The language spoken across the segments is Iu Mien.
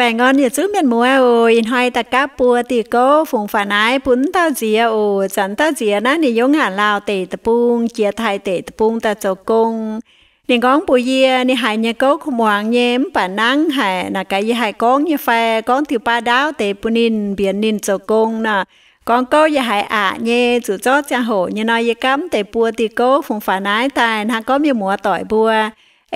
Baengh orn yietc zungv mienh muoz oc. Ih hnoi daaih gapv buo diuh gouv fungx faaux naaiv bun wuov dauh nziex oc. Zanc wuov dauh nziex naaiv ninh yiem Ngaanc Laauh deic-bung jiex Taiv deic-bung daaih zoux gong. Ninh gorngv mbuox yie, ninh haiz nyei gouv kuv muangx nyei, mv baac nangv haic, naaic gaax yie haih gorngv nyei fai, gorngv diuh baav ndaauv deix bun ninh, mbienx ninh zoux gong nor. Gorngv gouv yie haiz aqc nyei, zuqc zorqv ziangh hoc nyei nor, yie gapv deix buo diuh gouv fungx faaux naaiv daaih hnangv gorngv mienh muoz doic mbuo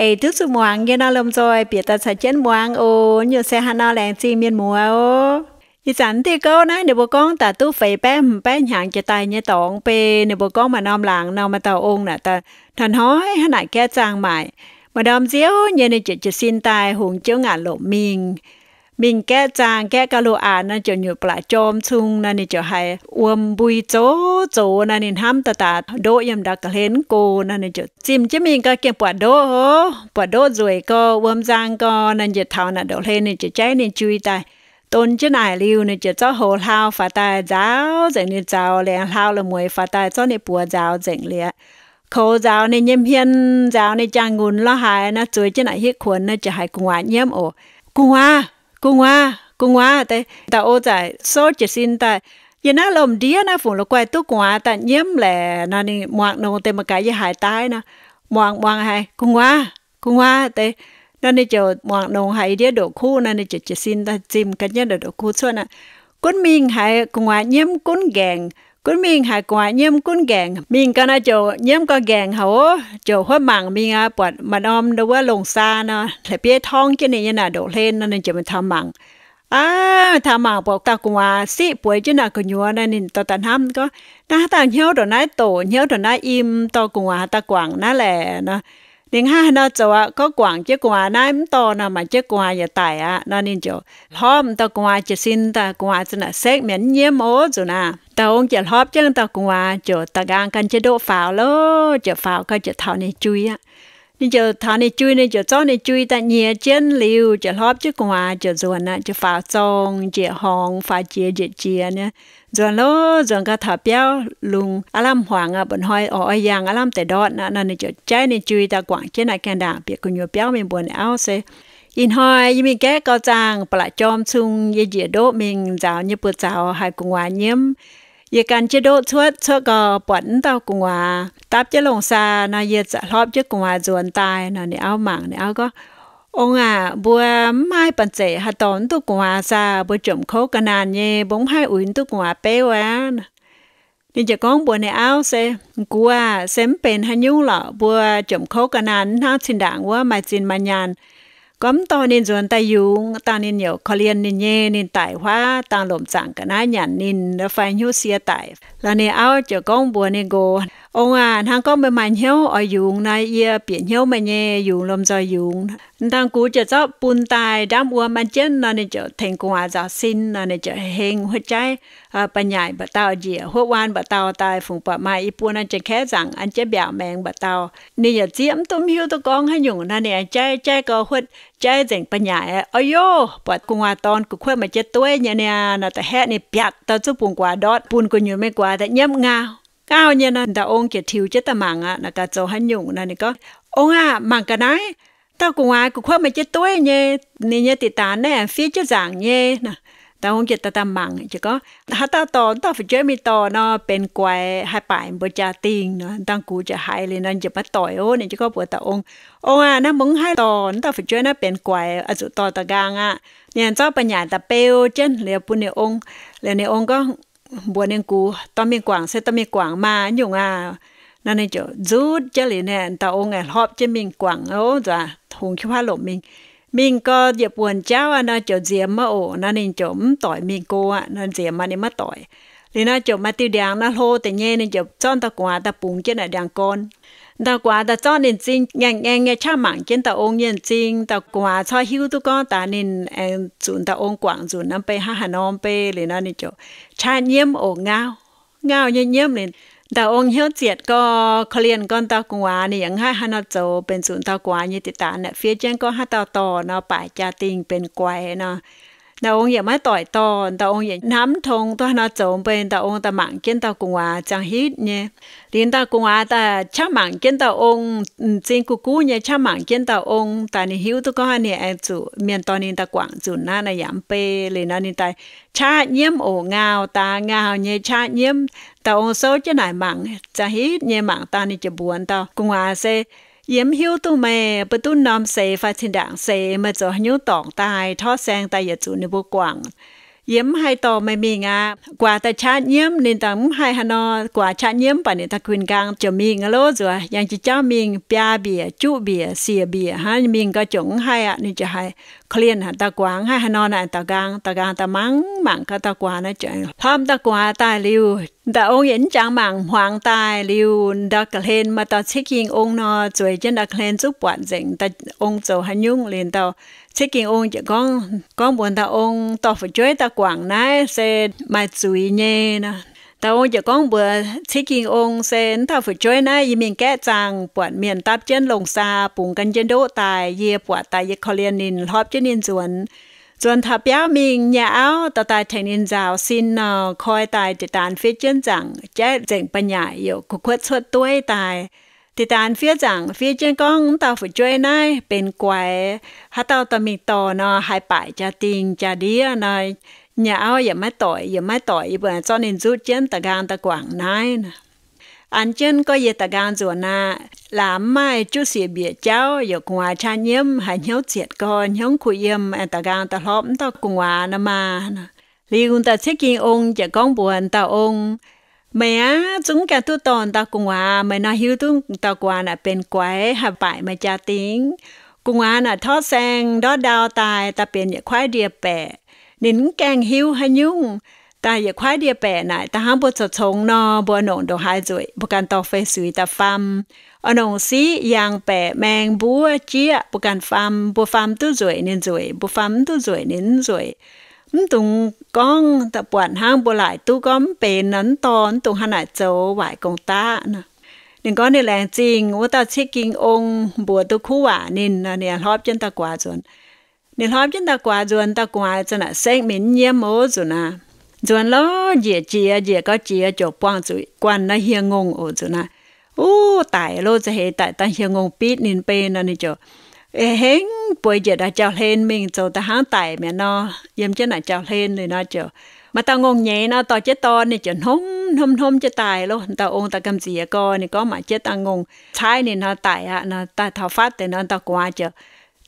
eix duqv zuqc muangx nyei nor, lomh nzoih bieqc daaih caux jienv muangx oc. Nyungc se haaix nor, laengz zingh mienh muoz oc. Ih zanc diuh gouv naaiv ninh mbuo gorngv daaih duqv feix baeqv hmz baeqv hnyangx jiex daaih nyei dorngx bei. Ninh mbuo gorngv maaih norm laangz nor, maaih dauh ong naaic daaih hnoi-hnoi hnangv naaic gaeqv zaangh maaic. Maaih norm nziouv nyei ninh ziouc jiez sin daaih hungx jienv ngaanc lomc mingh. Mingh gaeqv zaangh, gaeqv gauh loz-aanx nor, ziouc nyutc ba'laqc jorm cung nor, ninh ziouc haiz wuom mbui zox zox nor, ninh hnamv daaih daaih ndoqv yiem ndau ga'hlen mv go nor, ninh ziouc zimh jienv mingh gau, gengh buatc ndoqv oc. Buatc ndoqv nzueic gau, wuom nzang gau nor, ninh ziouc taux naaic ndopv-hlen, ninh ziouc jaiv ninh jui daaih. Don jienv naaic liuz, ninh ziouc zorqv hoz hlaau faaux daaih nzaaux nzengc ninh zaux, laengz hlaau la'mueiz faaux daaih zorqv ninh buoz nzaaux nzengc liuz, koux nzaaux ninh nyei hmien, nzaaux ninh jaang-nqunx lorz haaix nor, zueiz jienv naaic hitv kuonx nor, ziouc haiz gu'nguaaz nyiemv oc. Gu'nguaaz, gu'nguaaz, gu'nguaaz deix. Dauh ong zaqc souv jiez sin daaih, yie naaiv lomh ndiev naaiv fungc la'guaih duqv gu'nguaaz daaih nyiemv laeh nor, ninh muangx nongx deix mangc gaax yie haaix daaih nor. Muangx muangx haiz gu'nguaaz, gu'nguaaz deix. Nor ninh ziouc muangx nongx haiz yie ndiev ndoqc kuv nor, ninh ziouc jiez sin daaih zimh ga'nyietv ndoqc kuv cuotv aqv. Gunv mingh haiz gu'nguaaz nyiemv gunv nqaengc, gunv mingh haiz gu'nguaaz nyiemv gunv nqaengc. Mingh gau naaiv ziouc nyiemv gau nqaengc haic oc. Ziouc huotv mangc mingh aqv, buatc maaih norm ndau wuov longh saa nor, la'bieiv torngv jienv ninh nyei naaic ndopv-hlen nor, ninh ziouc mingh taux mangc. Aav, taux mangc buatc dauh gu'nguaaz siqv bueix jienv naaic gu'nyuoz nor, ninh dorh daaih hnamv gorngv, naaiv haaix dauh hnyouv ndongc naaiv doqc, hnyouv ndongc naaiv im, dorh gu'nguaaz daaih guangc naaiv laeh nor. Ninh hnangv haaix nor zoux aqv? Gorngv guangc jienv gu'nguaaz naaiv mv dorh nor, mangc jienv gu'nguaaz yaac daic aqv nor, ninh ziouc hlorpv dauh gu'nguaaz jiez sin daaih, gu'nguaaz za'naaic sekv mi'aqv, mv nyiemv oc nzunc naaic. Dauh ong ziouc hlorpv jienv dauh gu'nguaaz ziouc da'nqaang gan jienv ndoqv faaux loh, ziouc faaux gau ziouc taux ninh jui aqv. Ninh ziouc taux ninh jui, ninh ziouc zorqv ninh jui daaih nyiex jienv liuz, ziouc hlorpv jienv gu'nguaaz ziouc nzuonx aqv. Ziouc faaux zorng njiec horngz, faaux jiex njiec jiex nyei. Nzuonx loh, nzuonx gau taux biauv lungh aav lamh hmuangx aqv, mba'hnoi oix oix yangh aav lamh deix ndortv aqv nor, ninh ziouc jaiv ninh jui daaih guangc jienv naaic gaengh ndaangc bieqc gu'nyuoz biauv mingh mbuox ninh auv se, ih hnoi yie mingh gaeqv gau zaangh, ba'laqc jorm cung, yie njiec ndoqv mingh nzaaux nyei buoz-zaux haiz gu'nguaaz nyiemv. Yie gan jienv ndoqv cuotv, cuotv gau buatc wuov dauh gu'nguaaz dapv jienv longh saa nor, yie zaqc hlorpv jienv gu'nguaaz nzuonx daaih nor. Ninh auv mangc, ninh auv gorngv, Ong aac, mbuo mv maaih banh zeic haih dorh wuov duqv gu'nguaaz saah? Mbuo jomc kouv ga'naanh nyei, mbuo mv haih uix wuov duqv gu'nguaaz beuv aqv. Ninh ziouc gorngv mbuox ninh auv se, Gux aac, se mv benx haaix nyungc lorqc, mbuo jomc kouv ga'naanh hnangv zinh ndaangc wuov maaih zinh maaih nyaanh. Gorngv mv dorh ninh nzuonx daaih yungz, dangh ninh youc korv-lienh ninh nyei, ninh daic huaav, dangh lomc zaangc ga'naaiv nyanc ninh fai hnyouv sie daic. Lorz ninh auv ziouc gorngv mbuox ninh nqox, Ong aac, hnangv gorngv meih maaih hnyouv oix yungz nor, yie bieqc hnyouv meih nyei, yungz lomh nzoih yungz. Dangh gux ziouc zorqv bun daaih ndaamv wuom an jienv nor, ninh ziouc tengx gu'nguaaz nzaaux sin nor, ninh ziouc heng huotv jaiv ba'nyaaic mba'dauh njiec, huotv waan mba'dauh daaih, fungc buatc maaih i buo nor, janx-kaeqv nzaangc an jienv mbiaauc maengx mba'dauh. Ninh yaac zieqv mv duqv, mv hiuv duqv gorngv haaix nyungc nor, ninh jaiv jaiv gau huotv jaiv nzengc ba'nyaaic aqv. Ov yoh, buatc gu'nguaaz dorn gu'kuotv maaih jienv dueiv nyei niaa nor, da'haeqv ninh biatc dauh zuqv bungx guaax ndortv bun gu'nyuoz mingh guaax daaih nyiemv ngau. Ngau nyei nor, dauh ong ziouc tiux jienv daaih mangc aqv. Naaic gaax zoux haaix nyungc nor, ninh gorngv, Ong aah, mangc ga'naaiv, dauh gu'nguaaz gu'kuotv maaih jienv dueiv nyei, ninh nyei diqc daanx naaiv fiev jienv nzaangc nyei. Dauh ong ziouc daaih daaih mangc, ziouc gorngv, Haaix dauh dorh wuov dauh fu'jueiv mingh dorh nor, benx guaix haih baaic mbuo jaa-dingh nor. Dangh gux ziouc haiz liuz nor, ziouc maiv doic ov. Ninh ziouc gorngv mbuox dauh ong, Ong aah, naaiv mbuo mv haih dorh wuov dauh fu'jueiv naaiv benx guaix, oix zuqc dorh da'nqaang aqv. Ninh zorqv ba'nyaaic daaih beu jienv liuz bun ninh ong. Liuz ninh ong gorngv mbuox ninh gux, Dorh mingh guangc se dorh mingh guangc maah, haaix nyungc aah? Nor ninh ziouc nzutv jienv liuz, ninh dauh ong aengx hlorpv jienv mingh guangc ov, nzuonx hungx jienv huaav lomc mingh. Mingh gau yietc buonc jauv aqv nor, ziouc nziemx aqv oc. Nor ninh ziouc mv doic mingh go aqv, nor nziemx aqv, ninh maiv doic. Liuz nor ziouc maaih diuh ndiangx nor hlo deix nyei, ninh ziouc zorqv dauh gu'nguaaz daaih bungx jienv naaic ndiangx-gorn. Dauh gu'nguaaz daaih zorqv ninh m'zing ngaengh ngaengh nyei qaqv mangc jienv dauh ong nyei m'zing. Dauh gu'nguaaz corc hiuv duqv gorngv daaih ninh aengx zuqc dauh ong guangc nzunc nor, mv bei hnangv haaix nor mv bei. Liuz nor ninh ziouc qaqv nyiemv oc, ngauv, ngauv nyei nyiemv liuz, dauh ong hnyouv zietc gau, korv-lienh gau dauh gu'nguaaz, ninh yaac mv haih haaix nor zoux, benx zuqc dauh gu'nguaaz nyei diqc daanx naaic fiev jienv gorngv haaix dauh dorh nor baaic jaa-dingh benx guaix nor. Dauh ong yaac maiv doic dorh, dauh ong yaac hnamv tong duqv haaix nor zoux, mv baac dauh ong daaih mangc jienv dauh gu'nguaaz ziangh hitv nyei. Liuz dauh gu'nguaaz daaih qaqv mangc jienv dauh ong, m'zing guv guv nyei qaqv mangc jienv dauh ong daaih, ninh hiuv duqv gorngv ninh aengx zuqc mienh dorh ninh daaih guangc nzunc aqv nor, yaac mv bei. Liuz nor ninh daaih qaqv nyiemv oc, ngaauh daaih ngaauh nyei qaqv nyiemv. Dauh ong souv jienv naaic mangc ziangh hitv nyei, mangc daaih ninh ziouc mbuox dauh gu'nguaaz se, Yie mv hiuv duqv meih mbuo duqv norm seix fai zinh ndaangc seix, meih zoux haaix nyungc dorngc daaih torqv saeng daaih yietc zuqc ninh mbuo guangc. Yie mv haih dorh meih mingh aqv. Guaax daaih qaqv nyiemv, ninh daaih mv haih haaix nor, guaax qaqv nyiemv, mv baac ninh daaih kuinx nqaang ziouc mingh aqv loh. Nzuonx yangh jiex jauv mingh biaa mbiec, juqv mbiec, siec mbiec hnangv, mingh gau ziouc mv haih aqv. Ninh ziouc haiz korv-lienh haic, dauh guaax mv haih haaix nor naaic, daux nqaang, daux nqaang daaih mangc mangc gau, dauh guaax naaic ziouc hlorpv dauh guaax daaih liuz, dauh ong yietc mv jangx mangc hmuangx daaih liuz, ndau ga'hlen maaih dauh ciev ging ong nor, zueiz jienv ndau ga'hlen zungv buatc nzengc dauh ong zoux haaix nyungc. Liuz dauh ciev ging ong ziouc gorngv, gorngv mbuox dauh ong, Dorh fu'jueiv daaih guangc naaiv se maaih zuiz nyei nor. Dauh ong ziouc gorngv mbuox ciev ging ong se, Mv dauh fu'jueiv naaiv yie mingh gaeqv zaangh buatc mienh dapv jienv longh saa bungx gan jienv ndoqv daaih. Yie buatc daaih yie korv-lienh ninh, hlorpv jienv ninh nzuonx. Nzuonx taux biauv mingh nyei auv dorh daaih tengx ninh nzaaux sin nor, koi daaih diqc daanx fiev jienv nzaangc jaiv nzengc ba'nyaaic youc kuv kuotv cuotv dueiv daaih. Diqc daanx fiev nzaangc fiev jienv gorngv, Mv dauh fu'jueiv naaiv benx guaix. Haaix dauh dorh mingh dorh nor haih baaic jaa-dingh jaa-ndiev nor. Nyei auv yaac maiv doic, yaac maiv doic, yie mbuo zorqv ninh nzutv jienv daux nqaang daaih guangc naaiv nor. An jienv gorngv, Yie daux nqaang nzuonx aqv. Laamz mv maaih juqv siec mbiec jauv, youc gu'nguaaz qaqv nyiemv, haiz hnyouv zietc gau, hnyouv kuh yiem, aengx daux nqaang daaih hlorpv mv dauh gu'nguaaz nor maah. Liuz dauh ciev ging ong ziouc gorngv mbuox dauh ong, Meih aav zungv gaengh duqv dorh dauh gu'nguaaz. Meih nor hiuv duqv dauh gu'nguaaz naaic benx guaix, haih baaic meih jaa-dingh. Gu'nguaaz naaic torqv saeng ndortv ndau daaih, daaih benx yietc kuaaiv ndie-baeqc. Ninh mv gaengh hiuv haaix nyungc. Daaih yietc kuaaiv ndie-baeqc naaic, daaih hnangv mbuo zoux congx nor, mbuo nongc ndongc haaix nzueic mbuo ganh dorh fei suix daaih faam. Oix nongc siqv yangh baeqc maeng mbuov jieqv mbuo ganh faam. Mbuo faam duqv nzueic ninh nzueic, mbuo faam mv duqv nzueic ninh mv nzueic. Mv dungx gorngv buatc hnangv mbuo laaic duqv gorngv mv benx nor, mv dorh, mv dungx hnangv naaic zoux, waaic gong-daqv nor. Ninh gorngv ninh laengz zingh wuov dauh ciev ging ong mbuox duqv kuv waac ninh nor, ninh hlorpv jienv dauh guaax nzuonx. Ninh hlorpv jienv dauh guaax nzuonx, dauh guaax za'naaic sengv mingh mv nyiemv oc nzunc aqv. Nzuonx lorz njiec jiex, njiec gau jiex ziouc buangh zuqc guanh naaiv hieh ngongh oc nzunc aqv. Uv, daic loh, za'heix daic dangh hieh ngongh bitv ninh bei nor, ninh ziouc hengv bueix njiec ndau jauv-hlen mingh, zoux daaih hnangv daic mi'aqv nor. Yiem jienv naaic jauv-hlen liuz nor ziouc maaih dauh ngongh nyeiz nor dorh jienv dorn, ninh ziouc hnomv hnomv hnomv jienv daaih loh. Dauh ong daaih gamh nziex gau, ninh gorngv mangc jienv dauh ngongh caaiv ninh nor daic aqv nor, daaih taux fatv deix nor, dauh guaax ziouc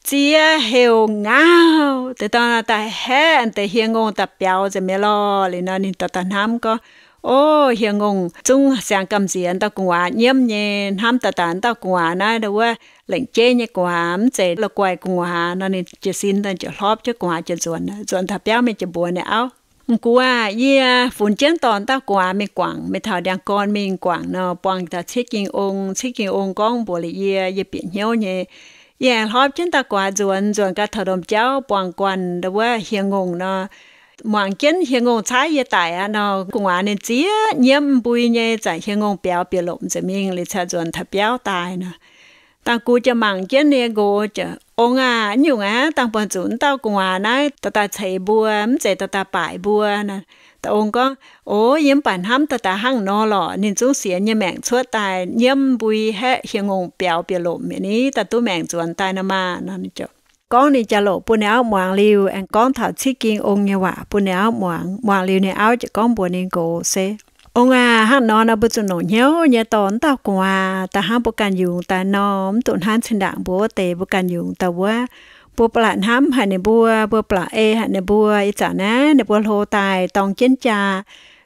ziex heuc ngaauv deix dorn daaih haeqv deix hieh ngongh daaih biaux nzengc mi'aqv lorh. Liuz nor ninh daaih daaih hnamv gorngv, O, hieh ngongh zungv siang gamh nziex dauh gu'nguaaz nyiemv nyei, hnamv daaih daaih dauh gu'nguaaz naaiv wuov lengc jeiv nyei gu'nguaaz, mv zeiz la'guaih gu'nguaaz nor. Ninh jiez sin daaih ziouc hlorpv jienv gu'nguaaz ziouc nzuonx. Nzuonx taux biauv mingh ziouc mbuox ninh auv, M'gux aac, yie funx jienv dorh dauh gu'nguaaz mingh guangc, mingh taux ndiangx-gorn mingh guangc nor, buangh taux ciev ging ong. Ciev ging ong gorngv mbuox liuz yie, yie bieqc hnyouv nyei. Yie aengx hlorpv jienv dauh gu'nguaaz nzuonx, nzuonx gau taux ndom jauv buangh guanh wuov hieh ngongh nor, muangx jienv hieh ngongh caaiv yie daic aqv nor, gu'nguaaz ninh zieqv nyiemv mbui nyei, zanc hieh ngongh biaux bieqc lomc nzengc mingh liuz cingx nzuonx taux biauv daaih nor. Dangh gux ziouc mangc jienv ninh nqox ziouc, Ong aac, nyungc aqv, dangh buonc zuqc wuov dauh gu'nguaaz naaiv dorh daaih ceix mbuo, mv zeiz dorh daaih baaic mbuo nor. Dauh ong gorngv, O, yie mv baac hnamv dorh daaih hnangv nor lorqc. Ninh zungv sienx nyei maengc cuotv daaih nyiemv mbui haeqv hieh ngongh biaux bieqc lomc mi'aqv ni, daaih duqv maengc nzuonx daaih nor maah nor. Ninh ziouc gorngv ninh jaa-loc bun ninh auv muangx liuz, aengx gorngv taux ciev ging ong nyei waac bun ninh auv muangx. Muangx liuz ninh auv ziouc gorngv mbuox ninh nqox se, Ong aac, hnangv nor nor mbuo zuqc longc hnyouv nyei dorh wuov dauh gu'nguaaz daaih hnangv mbuo ganh yungz daaih nor, mv dungx hnangv zinh ndaangc mbuo wuov deix mbuo ganh yungz daaih wuov. Mbuo ba'laqc hnamv haic ninh mbuo, mbuo ba'laqc ei haic ninh mbuo. Ih zanc naaiv ninh mbuo hlo daaih dorng jienv jaa,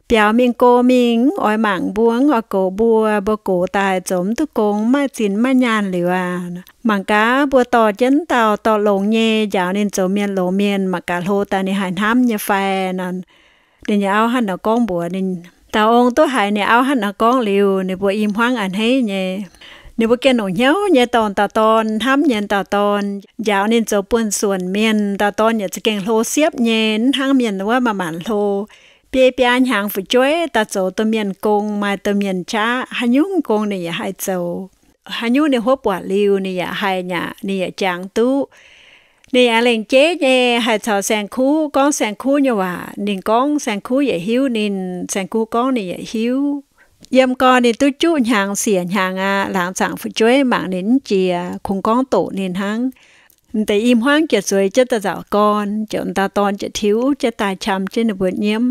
biaux mingh go mingh, mv oix mangc mbuo, mv oix goux mbuo. Mbuo gox daaih zoux mv duqv gong, mv maaih zinh mv maaih nyaanh liuz aac, mangc gaax mbuo dorh jienv dauh dorh longx nyei, njaaux ninh zoux mienh longx mienh, mangc gaax hlo daaih ninh haih hnamv nyei fai nor. Ninh nyei auv hnangv nor gorngv mbuox ninh. Dauh ong duqv haiz ninh auv hnangv nor gorngv liuz, ninh mbuo i hmuangv a'hneiv nyei. Ninh mbuo gengh longc hnyouv nyei dorh dauh dorn, hnamv nyei dauh dorn, njaaux ninh zoux buonv-suonc mienh. Dauh dorn yaac za'gengh hlo siepv nyei, mv hnangv mienh wuov maanc maanc hlo. Biei biaa hnyangx fu'jueiv daaih zoux domh mienh gong, maaih domh mienh qaqv, haaix nyungc gong ninh yaac haih zoux. Haaix nyungc ninh hopv buatc liuz ninh yaac haih nyaqc, ninh yaac jangx duqv. Ninh aengx lengc jeiv nyei haih caux saeng-kuv gorngv saeng-kuv nyei waac. Ninh gorngv saeng-kuv yaac hiuv ninh, saeng-kuv gorngv ninh yaac hiuv. Yiem gorn ninh duqv juqv hnyangx siec hnyangx aqv, laangz zaangc fu'jueiv mangc ninh mv jiex, kungx gorngv doqc ninh hnangv. M'deix i hmuangv ziouc zueiz jienv daaih nzauc gorn, ziouc dauh dorn ziouc tiux jienv daaih qam jienv ninh mbuo nyiemv.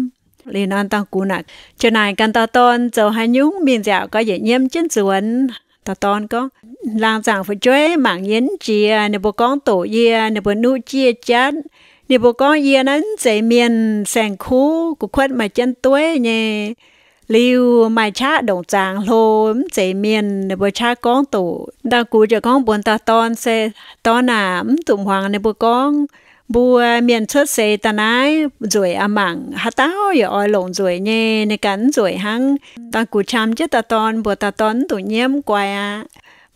Liuz nor dangh gux naaic ziouc naaic ganh dauh dorn, zoux haaix nyungc mingh nziaauc gau yietc nyiemv jienv nzuonx. Dauh dorn gorngv, laangz zaangc fu'jueiv mangc yie mv jiex, ninh mbuo gorngv doqc yie, ninh mbuo nuqv jiex jatv. Ninh mbuo gorngv yie naaiv mv zeiz mienh, saeng-kuv, gu'kuotv maaih jienv dueiv nyei, liuz maaih qaqv ndongc zaangx hlo, mv zeiz mienh, ninh mbuo qaqv gorngv doqc. Dangh gux ziouc gorngv mbuox dauh dorn, Se dorn aac, mv zuqc muangx ninh mbuo gorngv. Mbuo mienh cuotv seix daaih naaiv nzueic aqv, mangc haaix dauh yaac oix longc nzueic nyei, ninh ganh mv nzueic hnangv. Dangh gux qam jienv dauh dorn, mbuox dauh dorn mv zuqc nyiemv, guai aqv.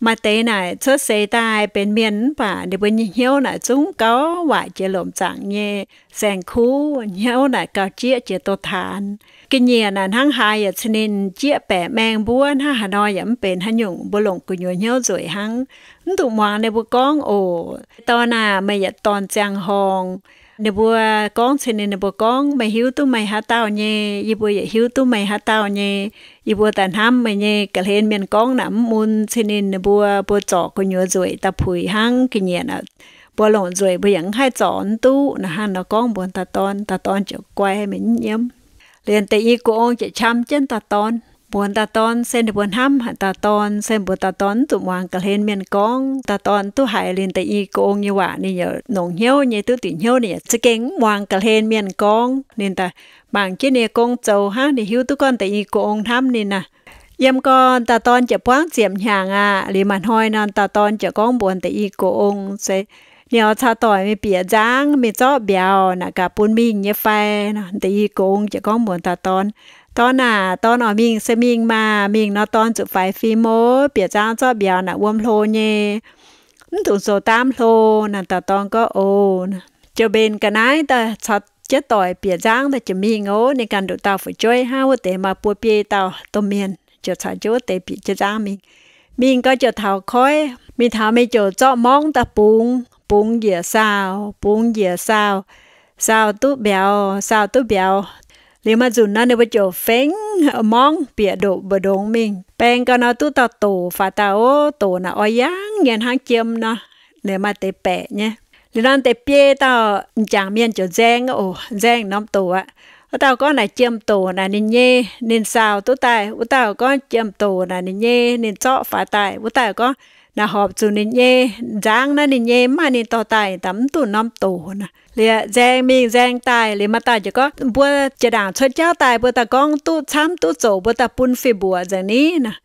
Maaih deix naaic cuotv seix daaih benx mienh mv baac ninh mbuo nyei hnyouv naaic zungv gauh waaic jiex lomc zaangc nyei saeng-kuv, hnyouv naaic gauh jieqv jiex douz-taanx. Ga'nyiec naaic hnangv haaix yaac cin-ninh jieqv baeqc maeng mbuov hnangv haaix nor yaac mv benx haaix nyungc, mbuo longc gu'nyuoz hnyouv nzueic hnangv. Mv zuqc muangx ninh mbuo gorngv oc. Dorn aac, meih yietc dorn ziangh horngh. Ninh mbuo gorngv cin-ninh, ninh mbuo gorngv, meih hiuv duqv meih haaix dauh nyei, yie mbuo yaac hiuv duqv meih haaix dauh nyei. Yie mbuo daaih hnamv meih nyei ga'hlen mienh gorngv naaic mv mun, cin-ninh ninh mbuo, mbuo zorc gu'nyuoz nzueic daaih puix hnangv. Ga'nyiec naaic mbuo longc nzueic mbuo yaac mv haih zorc mv duqv. Naaiv hnangv nor gorngv mbuox dauh dorn, dauh dorn ziouc guai mingh mv nyiemv. Liuz deix i gux-ong ziouc qam jienv dauh dorn, mbuox dauh dorn se ninh mbuo hnamv haic dauh dorn, se mbuox dauh dorn mv zuqc muangx ga'hlen mienh gorngv. Dauh dorn duqv haiz liuz deix i gux-ong nyei waac, ninh yaac nongc hnyouv nyei, duqv dingc hnyouv, ninh yaac za'gengh mv muangx ga'hlen mienh gorngv. Ninh daaih mangc jienv ninh nyei gong zoux hnangv, ninh hiuv duqv gorngv deix i gux-ong hnamv ninh aqv. Yiem gorn dauh dorn ziouc buangv ziepc hnyangx aqv. Liuz maaih hnoi nor, dauh dorn ziouc gorngv mbuox deix i gux-ong se, Ninh oix caux doic mingh bieqc nzangv mingh zorqv mbiauz naaic gaax bun mingh nyei fai? Deix i gux-ong ziouc gorngv mbuox dauh dorn, Dorn aac, dorn oix mingh se mingh maah. Mingh nor dorn zuqc faix fim oc. Bieqc nzangv zorqv mbiauz naaic wuom hlo nyei, mv dungx zoux daamv hlo. Naaic dauh dorn gorngv, Oc. Ziouc mbenc ga'naaiv daaih caux jienv doic bieqc nzangv daaih ziouc mingh oc. Ninh ganh nduqc dauh fu'jueiv hnangv, wuov deix maaih buo biei dauh domh mienh, ziouc caux jienv wuov deix bieqc jienv nzangv mingh. Mingh gau ziouc taux koiv, mingh taux mingh ziouc zorqv morngv daaih bungx, bungx njiec saauh, bungx njiec saauh, saauh duqv mbiauz, saauh duqv mbiauz. Liuz maaih nzunc nor ninh mbuo ziouc fengx morngv bieqc ndoqc mbu'ndongx mingh. Baeng gau nor duqv dauh doc faaux daaih oc. Doc naaic oix yangv nyei hnangv jiem nor. Liuz maaih deix baeqc nyei. Liuz nor deix biei dauh m'jangc mienh ziouc nzaeng oc, nzaeng norm doc aqv. Wuov dauh gorngv naaic jiem doc naaic ninh nyei, ninh saauh duqv daaih. Wuov dauh gorngv jiem doc naaic ninh nyei, ninh zorqv faaux daaih. Wuov dauh gorngv naaic horpc zuqc ninh nyei, nzangv naaiv ninh nyei, mv maaih ninh dorh daaih, daaih mv duqv norm doc naaic. Liuz nzaeng mingh nzaeng daaih, liuz maaih dauh ziouc gorngv, Mbuo jiex ndaangc cuotv jauv daaih, mbuo daaih gorngv duqv camv duqv zoqc, mbuo daaih bun fih mbuoqc nzengc ni naaic.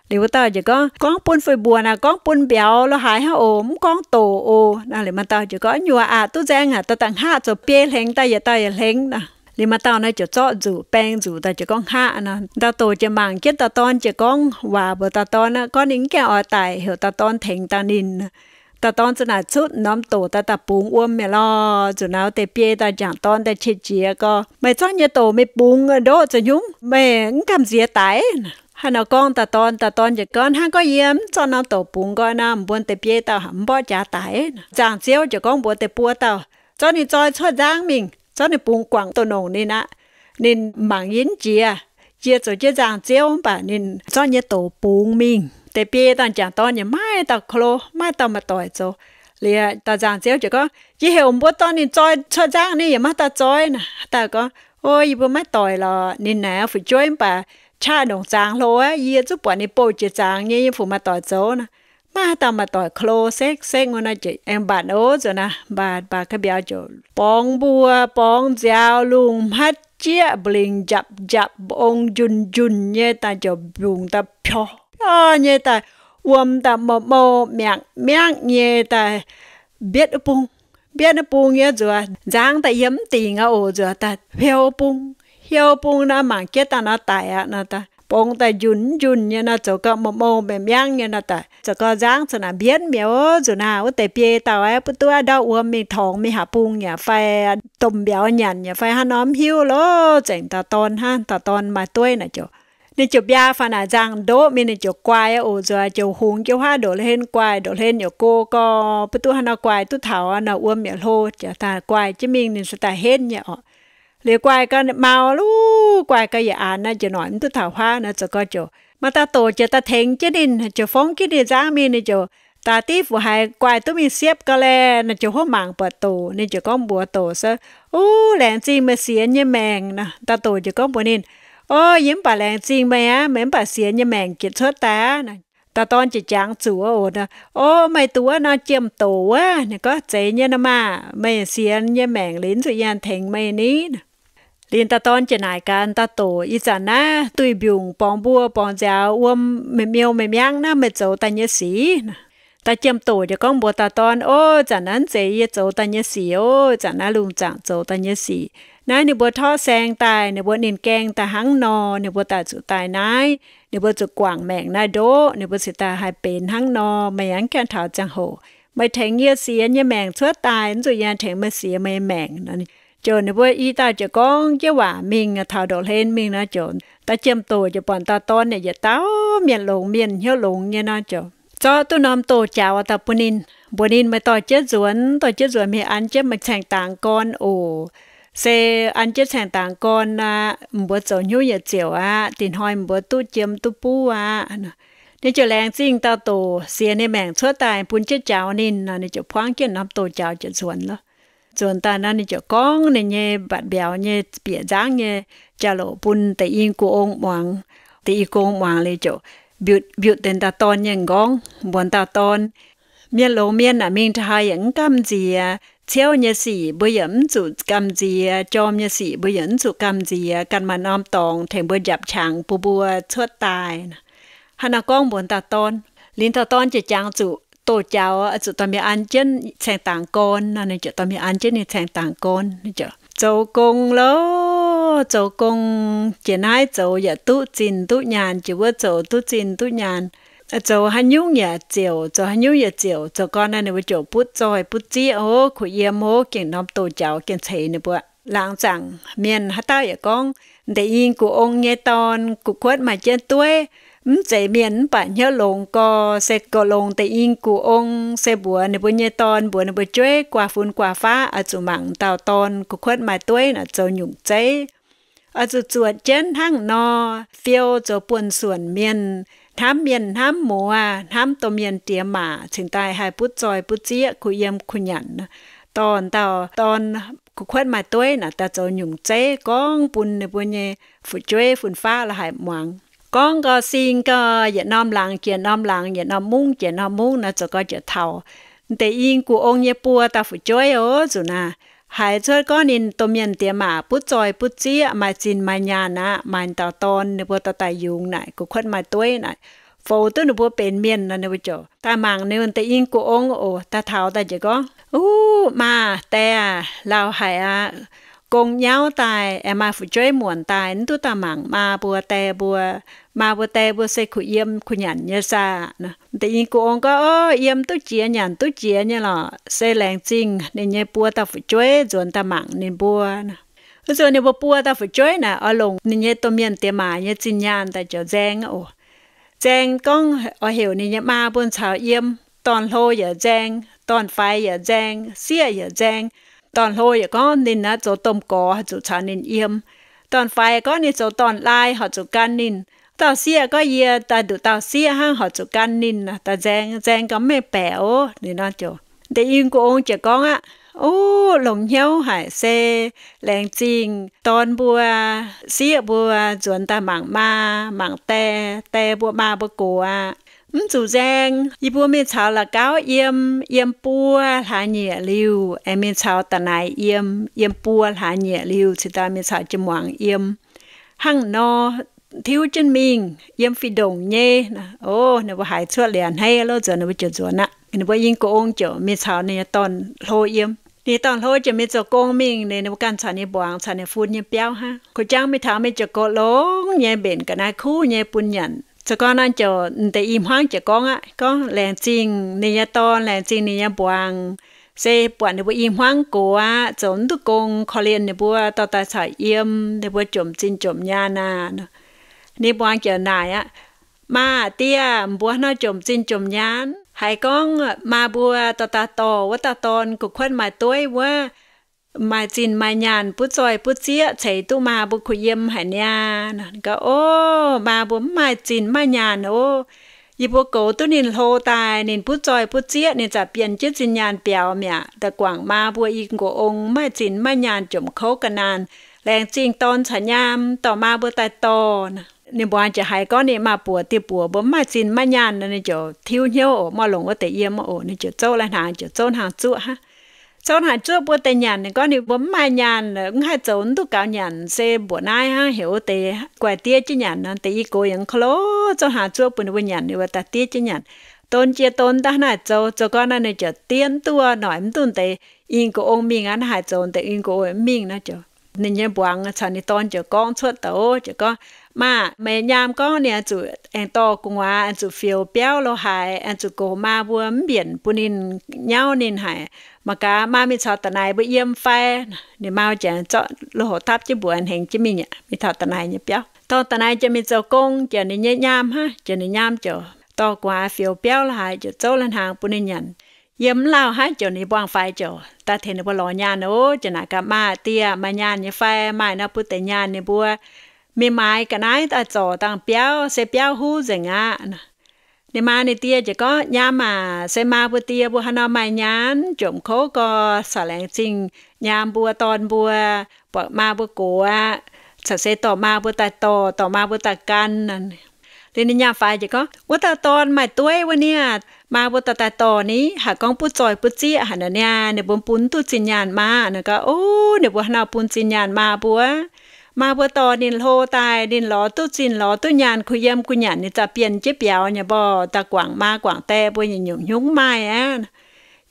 Liuz wuov dauh ziouc gorngv, Gorngv bun fih mbuoqc naaic gorngv bun mbiauz lo haaix hnangv oc, mv gorngv doc oc. Naaic liuz maaih dauh ziouc gorngv, Nyuoz aqc, duqv nzaeng aqc, daaih daaih hngaqv zoux biei hlengx daaih yietc dauh yietc hlengx naaic. Liuz maaih dauh naaiv ziouc zorqv nzuqc, baeng nzuqc daaih ziouc gorngv hngaqv nor. Dauh doc ziouc mangc jienv dauh dorn ziouc gorngv waac mbuox dauh dorn aqv, gorngv ninh mv gaengh oix daic, heuc dauh dorn tengx dangh ninh. Dauh dorn za'naaic cuotv norm doc daaih, daaih bungx wuom mi'aqv lorh. Nzuqc naaiv deix biei dauh m'jangc dorn daaih qiex jiez gorngv, Meih zorqv nyei doc meih bungx ndoqv zoux hnyungv, meih mv gamh nziex daic? Haaix nor gorngv dauh dorn, dauh dorn ziouc gorngv, Hnangv gorngv yie mv zorqv norm doc bungx nqoi nor, mbuo deix biei dauh mv mborqv jaax daic. Nzangc-ziouv ziouc gorngv mbuox deix buo dauh, Zorqv ninh zoi cuotv nzangv mingh, zorqv ninh bungx guangc doh nongc ninh aqv. Ninh mangc yie mv jiex. Yie zoux jienv nzangc-ziouv mv baac ninh zorqv nyei doc bungx mingh. Deix biei dauh m'jangc dorn yaac maiv dauh klo, maiv dauh maaih doic zoux. Liuz dauh nzangc-ziouv ziouc gorngv, Yie heuc mbuo dorh ninh zoi cuotv nzangv, ninh yaac maiv dauh zoi naaic. Dauh gorngv, O, yie mbuo maiv doic lorqc. Ninh naaic fu'jueiv mv baac qaqv ndongc zaangx hlo aqv. Yie zungv buatc ninh bouh jiex zaangx nyei, yie fu maaih doic zoux naaic. Maiv haaix dauh maaih doic klo, sekv sekv wuov nor ziouc aengx mbatc oc. Nzuqc naaiv mbatc mbatc ga'mbiauz ziouc borngz mbuo, borngz nziaaux, lungh hmatv jieqv, mbu'lingc njapc njapc, mba'ong njunh njunh nyei daaih ziouc mbiungc daaih pior pior nyei daaih, wuom daaih mou mou miangv miangv nyei daaih mbietv wuov bung. Mbietv wuov bung nyei nzuqc, nzangv daaih yiem mv dingc aqv oc. Nzuqc daaih hiou bung, hiou bung nor mangc jienv daaih nor daic aqv nor daaih, borngz daaih njunh njunh nyei nor zoux gau mou mou miangv miangv nyei nor daaih, zoux gau nzangv za'naaic mbienv mi'aqv oc. Nzuqc naaic wuov deix biei dauh aeqv, butv duqv dauh wuom mingh torngx mingh haaix bung yaac fai domh mbiauz nyanc yaac fai hnangv nor mv hiuv loh. Zengc dauh dorn hnangv, dauh dorn maaih dueiv naaic ziouc Ninh ziouc mbiaa faaux naaic nzangc-ndoqv mingh, ninh ziouc guaix oc, nzuonx ziouc hungx jienv huaav ndoqc hlen, guaix ndoqc hlen yaac go gau, mv duqv haaix nor guaix duqv taux naaic wuom yaac hlo, ziouc daaih guaix jienv mingh, ninh se daaih henv nyei oc. Liuz guaix gau mau luv, guaix gau yietc aanx naaic ziouc noic mv duqv taux huaav naaic, zoux gau ziouc maaih dauh doc ziouc daaih tengx jienv ninh, ziouc fongv jienv ninh nzangv mingh, ninh ziouc daaih div fu haiz guaix duqv mingh siepv gau laeh, naaic ziouc hopv mangc buatc doc, ninh ziouc gorngv mbuox doc se, Uv, laengz zingh meih sienx nyei maengc naaic. Dauh doc ziouc gorngv mbuox ninh, O, yie mv baac laengz zingh meih aqv. Meih mv baac sienx nyei maengc jiex cuotv daaih aqv. Dauh dorn ziouc jangx zuqc oc, O, meih duqv wuov norm jiem-doc wuov. Ninh gorngv, Zeiz nyei nor maah! Meih sienx nyei maengc liuz, zuqc yie tengx meih ni. Liuz dauh dorn ziouc naaic gaax dauh doc, Ih zanc naaiv duih mbiungc borngz mbuo borngz nziaaux, wuom meih miou meih miangv naaiv, meih zoux daaih nyei sic? Dauh jiem-doc ziouc gorngv mbuox dauh dorn, O, zanc naaiv zeiz yie zoux daaih nyei sic oc. Zanc naaiv lungh zaangc zoux daaih nyei sic. Naaiv ninh mbuo torqv saeng daaih, ninh mbuo ninh gaeng daaih hnangv nor, ninh mbuo daaih zuqc daaih naaiv, ninh mbuo zuqc guangc maengc naaiv ndoqv, ninh mbuo cingx daaih haih benx hnangv nor. Meih yaac mv gaengh taux ziangh hoc, meih tengx yie sienx nyei maengc cuotv daaih, mv zuqc yie tengx meih sienx meih nyei maengc. Ziouc ninh mbuo i dauh ziouc gorngv jienv waac mingh, taux ndoqv hlen mingh nor, ziouc dauh jiem-doc ziouc buatc dauh dorn naaic yietc dauh mienh longx, mienh hnyouv longx nyei nor, ziouc zorqv duqv norm doh jaux daaih bun ninh, mbuox ninh, Meih dorh jienv nzuonx, dorh jienv nzuonx mingh an jienv meih caengx dangx gorn oc. Se an jienv caengx dangx gorn aqv, mbuo zoux hnyouv yietc ziouc aqv. Dinh hnoi mbuo duqv jiem duqv buv aqv. Ninh ziouc laengz zingh dauh doc sienx ninh maengc cuotv daaih bun jienv jaux ninh nor, ninh ziouc buangv jienv norm doh jaux ziouc nzuonx lorqc. Nzuonx daaih nor, ninh ziouc gorngv ninh nyei mbatc mbiauz nyei bieqc nzangv nyei jauv-louc bun deix i gu ong muangx. Deix i gu ong muangx liuz ziouc mbiutc, mbiutc deix dauh dorn nyei m'nqorngv, mbuox dauh dorn, Mienh longx mienh naaic mingh taux haaix yaac mv gamh nziex. Ciouv nyei sic mbuo yaac mv zuqc gamh nziex. Jorm nyei sic mbuo yaac mv zuqc gamh nziex. Ganh maaih norm dorngx tengx mbuo njapc qangx bun mbuo cuotv daaih. Hnangv naaiv gorngv mbuox dauh dorn. Liuz dauh dorn ziouc jangx zuqc doh jaux, zuqc dorh mingh an jienv caengx dangx gorn nor, ninh ziouc dorh mingh an jienv ninh caengx dangx gorn. Ninh ziouc zoux gong loh, zoux gong, jiex naaiv zoux yaac duqv zinh duqv nyaanh, jiex wuov zoux duqv zinh duqv nyaanh. Zoux haaix nyungc yaac ziouc, zoux haaix nyungc yaac ziouc. Zoux gau naaiv ninh mbuo ziouc butv zoih butv zieqv ov, kuh yiem ov, gengh norm doh jaux gengh ceix ninh mbuo. Laangz zaangc mienh haaix dauh yaac gorngv, deix i gu ong nyei dorn gu'kuotv maaih jienv dueiv. Mv zeiz mienh mv baac hnyouv longx gau, se goux longx deix i gu ong, se mbuox ninh mbuo nyei dorn, mbuox ninh mbuo jueiv guaax fun guaax faqv oix zuqc mangc dauh dorn gu'kuotv maaih dueiv naaic zoux nyungc zeiv. Oix zuqc zuotc jienv hnangv nor, fiou zoux buonv-suonc mienh, hnamv mienh hnamv muoz, hnamv domh mienh diex maac, cingx daaih haih butv zoih butv zieqv, kuh yiem kuh nyanc. Dorh dauh dorn gu'kuotv maaih dueiv naaic daaih zoux nyungc zeiv gorngv bun ninh mbuo nyei fu'jueiv fun faqv la'haic muangx. Gorngv gau, sing gau, yietc norm laangz jiex norm laangz, yietc norm mungv jiex norm mungv nor, zoux gau ziouc taux deix i gu ong nyei buo dauh fu'jueiv oc. Nzunc naaiv haiz cuotv gorngv ninh domh mienh diex maac butv zoih butv zieqv, maaih zinh maaih nyaanh aqv, maaih dauh dorn, ninh mbuo dorh daaih yungz naaic gu'kuotv maaih dueiv naaic, foux duqv ninh mbuo benx mienh nor, ninh mbuo ziouc daaih mangc ninh deix i gu ong oc. Daaih taux daaih ziouc gorngv, Uv, maa, dae aac, lauh haic aqv. Gong nyauv daaih, aengx maaih fu'jueiv muonc daaih, mv duqv daaih mangc maa mbuo dae mbuo. Maa mbuo dae mbuo se kuh yiem kuh nyanc nyei saah? Deix i gu ong gorngv, Ov, yiem duqv jiex, nyanc duqv jiex nyei lorqc. Se laengz zingh ninh nyei buo dauh fu'jueiv nzuonx daaih mangc ninh mbuo. Wuov nzunc ninh mbuo buo dauh fu'jueiv naaic oix longc ninh nyei domh mienh diex maac nyei zinh nyaanh daaih ziouc nzaeng oc. Nzaeng gorngv oix heuc ninh nyei maa mbuo caux yiem. Dorn-hlo yaac nzaeng, dorn-faix yaac nzaeng, sieqv yaac nzaeng. Dorn-hlo yaac gorngv ninh naaiv zoux domh gorx, haih zuqc caux ninh yiem. Dorn-faix gorngv ninh zoux dorn-laai, horpc zuqc gan ninh. Dauh sieqv gorngv, Yie daaih nduqc dauh sieqv hnangv, horpc zuqc gan ninh. Daaih nzaeng, nzaeng gau mv mengh baeqc ov. Ninh nor ziouc, deix i gu ong ziouc gorngv aqv, Uv, longx hnyouv haic, se laengz zingh dorn mbuo, sieqv mbuo nzuonx daaih mangc maa, mangc dae, dae mbuo, maa mbuo gox aqv. Mv zuqc nzaeng, yie mbuo mingh caux la'gauv yiem, yiem buo hlaax nyieqc liuz, aengx mingh caux da'naix yiem, yiem buo hlaax nyieqc liuz, cingx daaih mingh caux jien-muangz yiem. Hnangv nor, tiuv jienv mingh, yiem fih ndongc nyei. Ov, ninh mbuo haiz cuotv liuz a'hneiv loh, nzuonx ninh mbuo ziouc nzuonx aqv. Ninh mbuo i gu ong ziouc mingh caux ninh nyei dorn-hlo yiem. Ninh dorn-hlo ziouc mingh zoux gong mingh, ninh mbuo ganh caux ninh mbuangz caux ninh fun nyei biauv hnangv. Kuh jangv mingh taux mingh ziouc goux longx nyei, mbenc ga'naaiv kuv nyei bun nyanc. Zoux gau naaiv ziouc deix i hmuangv ziouc gorngv aqv, gorngv laengz zingh ninh nyei dorn, laengz zingh ninh nyei mbuangz, se buatc ninh mbuo i hmuangv gox aqv, zoux mv duqv gong, korv-lienh ninh mbuo dorh daaih caux yiem, ninh mbuo jomc zinh jomc nyaanh aqv. Ninh mbuangz ziouc naaic aqv, Maa aah, die aah, mbuo nor jomc zinh jomc nyaanh, haiz gorngv maa mbuo dauh dauh dorh wuov dauh dorn gu'kuotv maaih dueiv wuov, maaih zinh maaih nyaanh butv zoih butv zieqv ceix duqv maa mbuo kuh yiem haic niaa. Ninh gorngv, Ov, maa mbuo mv maaih zinh maaih nyaanh ov. Yie mbuo goux duqv ninh hlo daaih, ninh butv zoih butv zieqv, ninh za'bienh jienv zinh nyaanh biaux mi'aqv. Da'guangc maa mbuo i nqox ong mv maaih zinh maaih nyaanh, jomc kouv ga'naanh. Laengz zingh dorn caux nyaam dorh maa mbuo daaih dorh. Ninh mbuangz ziouc haiz gorngv ninh maa-buoc die-buoc mbuo mv maaih zinh maaih nyaanh nor, ninh ziouc tiuv hnyouv oc, mv oix longc wuov deix yiem oc. Ninh ziouc zouv lai-hnaangx, ziouc zouv hnaangx zuoqv hnangv. Zouv hnaangx zuoqv mbuo deix nyanc. Ninh gorngv ninh mbuo mv maaih nyaanh, mv haih zoux, mv duqv gaux nyanc, se mbuoqc naaiv hnangv, heuc wuov deix guaix diev jienv nyanc nor. Deix i gox yaac klo, zouv hnaangx zuoqv bun ninh mbuo nyanc, ninh mbuo daaih diev jienv nyanc. Don jiex don daaih hnangv naaic zoux, zoux gau naaic ninh ziouc diev mv duqv, noic mv duqv deix i nqox ong mingh aqv. Hnangv haaix zoux deix i nqox ong mingh nor ziouc ninh nyei mbuangz caux ninh dorn ziouc gorngv cuotv daaih oc, ziouc gorngv, Maa, meih nyaam gorngv ninh oix zuqc aengx dorh gu'nguaaz, oix zuqc fioux biauv lo haaix, oix zuqc goux maa mbuo mv mbienc bun ninh nyauv ninh haic. Mangc gaax maa mingh caux da'naix mbuo yiem fai? Ninh maa ziouc zorqv lui-houx dapv jienv mbuox hengx jienv mingh aqv, mingh taux da'naix nyei biauv. Dorh da'naix ziouc mingh zoux gong, ziouc ninh nyei nyaam hnangv, ziouc ninh nyaam ziouc dorh gu'nguaaz fioux biauv lo haaix, ziouc zouv lai-hnaangx bun ninh nyanc. Yiem mv lauh hnangv ziouc ninh mbuangz-faix ziouc daaih tengx ninh mbuo lorz nyaanh oc. Ziouc naaic gaax, Maa aah, die aah, maaih nyaanh nyei fai? Maaih nor bun deix nyaanh. Ninh mbuo mingh maaiz ga'naaiv daaih zorc dangh biauv, se biauv huv nzengc aqv. Ninh maa ninh die ziouc gorngv, Nyaam aac, se maa mbuo die mbuo haaix nor maaih nyaanh, jomc kouv gau, caux laengz zingh nyaam mbuo dorn mbuo, buatc maa mbuo gox aqv, caux se dorh maa mbuo daaih dorh, dorh maa mbuo daaih gan. Liuz ninh nyaam-faix ziouc gorngv, Wuov dauh dorn maaih dueiv wuov niaa, maa mbuo dorh daaih dorh ni, haiz gorngv butv zoih butv zieqv haic nor niaa, ninh mbuo bun mv duqv zinh nyaanh maa. Ninh gorngv, Ov, ninh mbuo haaix nor bun zinh nyaanh maa mbuo? Maa mbuo dorh ninh hlo daaih, ninh lorz duqv zinh lorz duqv nyaanh kuh yiem kuh nyanc, ninh za'bienh jienv biaux nyei mborh, daaih guangc maa guangc die mbuo nyei nyungc hnyouv maaih aqv.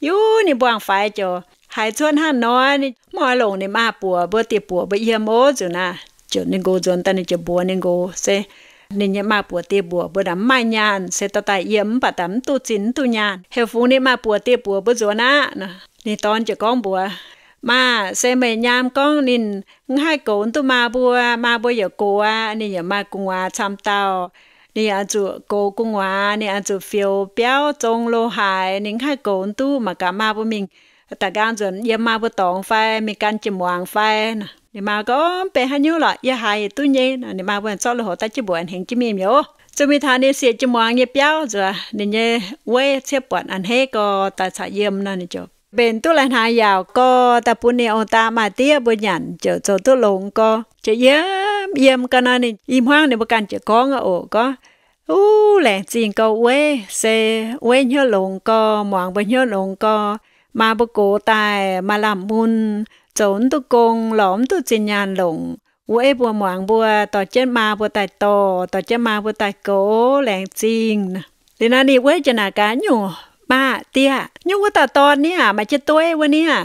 Yie, ninh mbuangz-faix ziouc haiz cuotv hnangv nor, ninh mv oix longc ninh maa-buoc mbuo die-buoc mbuo yiem ov. Nzunc naaiv ziouc ninh nqox nzuonx daaih, ninh ziouc mbuox ninh nqox, Se ninh nyei maa-buoc die-buoc mbuo naaic mv maaih nyaanh, se dorh daaih yiem mv baac daaih mv duqv zinh mv duqv nyaanh, heuc fungx ninh maa-buoc die-buoc mbuo nzuonx aqv. Ninh dorn ziouc gorngv mbuox, Maa, se meih nyaam gorngv ninh mv haih goux duqv maa mbuo, maa mbuo yaac gox aqv, ninh yaac maaih gu'nguaaz camv dauh, ninh yaac oix zuqc goux gu'nguaaz, ninh oix zuqc fioux biauv zong lo haaix, ninh mv haih goux duqv. Mangc gaax maa mbuo mingh daaih nqaang nzuonx yiem maa mbuo dorngx fai mingh gan jiex muangx fai? Ninh maa gorngv, Mv benx haaix nyungc lorqc, yie haiz yietc duqv nyei. Ninh maa mbuo zorqv lui-houx dapv jienv mbuox hengx jienv mingh mi'aqv. Zuqc mingh taux ninh siec jiex muangx nyei biauv nzuonx, ninh nyei weiv ciev buatc a'hneiv gau daaih caux yiem nor, ninh ziouc mbenc duqv lai-hnaangx yaauc gau daaih bun ninh ong-daa maa-diev mbuo nyanc, ziouc zoux duqv longx gau. Ziouc yiem yiem gau nor, ninh i hmuangv ninh mbuo ganh ziouc gorngv oc, gorngv, Uv, laengz zingh gau weiv, se weiv hnyouv longx gau, muangx mbuo hnyouv longx gau. Maa mbuo gox daaih maaih lamh mun, zoux mv duqv gong, lorz mv duqv zinh nyaanh longc. Weiv mbuo muangx mbuo, dorh jienv maa mbuo daaih dorh, dorh jienv maa mbuo daaih goux, laengz zingh. Liuz nor ninh weiv ziouc naaic gaax, Nyungc, maa, die, nyungc wuov dauh dorn niaa, maaih jienv dueiv wuov niaa,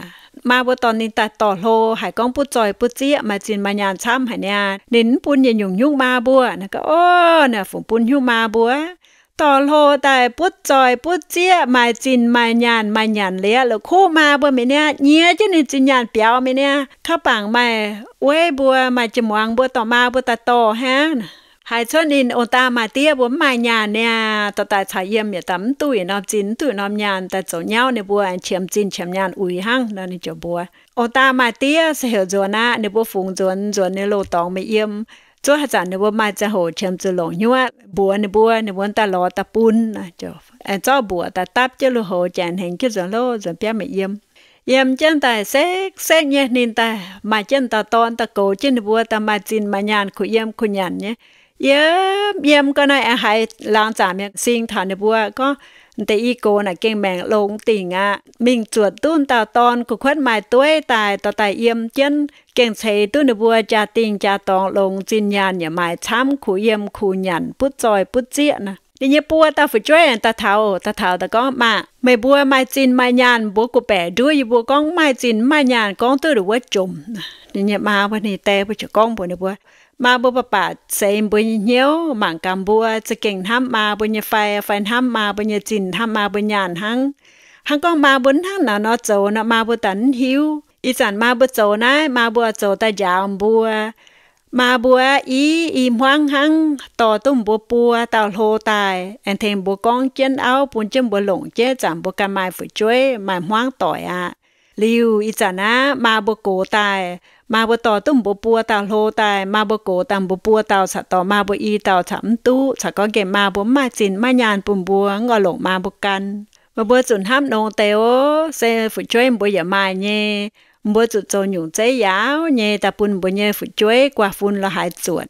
maa mbuo dorh ninh daaih dorh hlo, haiz gorngv butv zoih butv zieqv, maaih zinh maaih nyaanh camv haic niaa, ninh mv bun yietc nyungc hnyouv maa mbuo. Ninh gorngv, Ov, naaic fungc bun hnyouv maa mbuo dorh hlo daaih butv zoih butv zieqv, maaih zinh maaih nyaanh, maaih nyanc liuz, la'kuqv maa mbuo mi'aqv niaa, nyiex jienv ninh zinh nyaanh biaux mi'aqv niaa. Kauv bangc maaih weiv mbuo, maaih jiex muangx mbuo dorh maa mbuo daaih dorh hnangv. Haiz cuotv ninh ong-daa maa-diev mbuo mv maaih nyaanh niaa, dorh daaih caux yiem yietc daaih mv duqv yietc norm zinh, mv duqv yietc norm nyaanh, daaih zoux nyauv ninh mbuo qiemx zinh qiemx nyaanh uix hnangv nor. Ninh ziouc mbuox, Ong-daa maa-diev se heuc nzuonx aqv. Ninh mbuo fungx nzuonx, nzuonx ninh loz-dorngx mingh yiem. Zuov haaix zanc ninh mbuo maaih ziangh hoc qiemx zuqc longc hnyouv mbuox ninh mbuo, ninh mbuo daaih lorz daaih bun. Aengx zorqv mbuoqc daaih dapv jienv lui-houx, janx hengx jienv nzuonx loh, nzuonx biauv mingh yiem. Yiem jienv daaih sekv-sekv nyei, ninh daaih maaih jienv dauh dorn daaih goux jienv ninh mbuo, daaih maaih zinh maaih nyaanh kuh yiem kuh nyanc nyei. Yiem yiem gau naaiv aengx haiz laangz zaangc mienh sing taux ninh mbuo gorngv, Deix i gox naaic gengh maengc longx dingc aqv. Mingh zuotc duqv dauh dorn gu'kuotv maaih dueiv daaih, dorh daaih yiem jienv gengh ceix duqv ninh mbuo jaa-dingh jaa-dorngx longx, zinh nyaanh yaac maaih camv, kuh yiem kuh nyanc butv zoih butv zieqv nor. Ninh nyei buo dauh fu'jueiv daaih taux, daaih taux daaih gorngv, Maah, meih mbuo maaih zinh maaih nyaanh mbuox gu'baeqc nduov yie mbuo gorngv mv maaih zinh mv maaih nyaanh gorngv duqv ndongc wuov jomc. Ninh nyei maa mbuo ninh die mbuo ziouc gorngv mbuox ninh mbuo, Maa mbuo baac baac seix mbuo nyei hnyouv, mangc gaax mbuo za'gengh hnamv maa mbuo nyei fai, fai hnamv maa mbuo nyei zinh, hnamv maa mbuo nyaanh hnangv. Hnangv gorngv maa mbuo hnangv naaiv nor zoux nor, maa mbuo daaih mv hiuv. Ih zanc maa mbuo zoux naaiv, maa mbuo zoux daaih njaaux mbuo, Maa mbuo i, i hmuangv hnangv dorh duqv mbuo buo dauh hlo daaih, aengx tengx mbuo gorngv jienv auv, bun jienv mbuo longc jeiv zanc mbuo ganh maaih fu'jueiv maaih hmuangv doic aqv. Liuz ih zanc aqv, maa mbuo gox daaih, maa mbuo dorh duqv mbuo buo dauh hlo daaih, maa mbuo gox daaih mbuo buo dauh caux dorh maa mbuo i dauh caux mv duqv, caux gorngv nqemh maa mbuo mv maaih zinh maiv nyaanh bun mbuo, mv oix longc maa mbuo gan. Meih mbuo zuqc hnamv nongx deix oc. Se fu'jueiv mbuo yaac maaih nyei. Mbuo zuqc zoux nyungc zeiv yaauv nyei daaih bun mbuo nyei fu'jueiv guaax fun lorz haaix zuotc.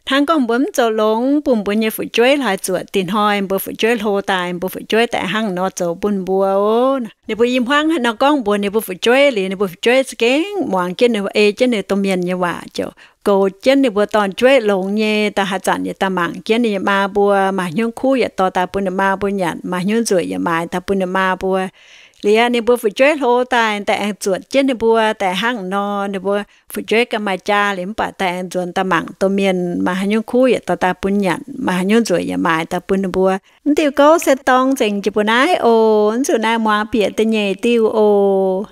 Hnangv gorngv mbuo mv zoux longx bun mbuo nyei fu'jueiv lorz haaix zuotc, dinh hnoi mbuo fu'jueiv hlo daaih, mbuo fu'jueiv daaih hnangv nor zoux bun mbuo oc. Ninh mbuo i hmuangv haaix nor gorngv mbuox ninh mbuo fu'jueiv liuz, ninh mbuo fu'jueiv za'gengh muangx jienv ninh mbuo, ei jienv ninh domh mienh nyei waac, ziouc goux jienv ninh mbuo dorn-jueiv longx nyei. Daaih haaix zanc yaac daaih mangc jienv ninh nyei maa mbuo, maaih hnyouv kuv yaac dorh daaih bun ninh maa mbuo nyanc, maaih hnyouv nzueic yaac maaiz daaih bun ninh maa mbuo. Liuz ninh mbuo fu'jueiv hlo daaih, daaih aengx zuotc jienv ninh mbuo daaih hnangv nor. Ninh mbuo fu'jueiv ganh maaih jaa liuz mv baac daaih aengx nzuonx daaih mangc domh mienh, maaih haaix nyungc kuv yaac dorh daaih bun nyanc, maaih haaix nyungc nzueic yaac maaiz daaih bun ninh mbuo. Mv diuh gouv se dorng nzengc jiex mbuo naaiv oc. Mv zuqc naaiv muangx bieqc da'nyeic diuh oc.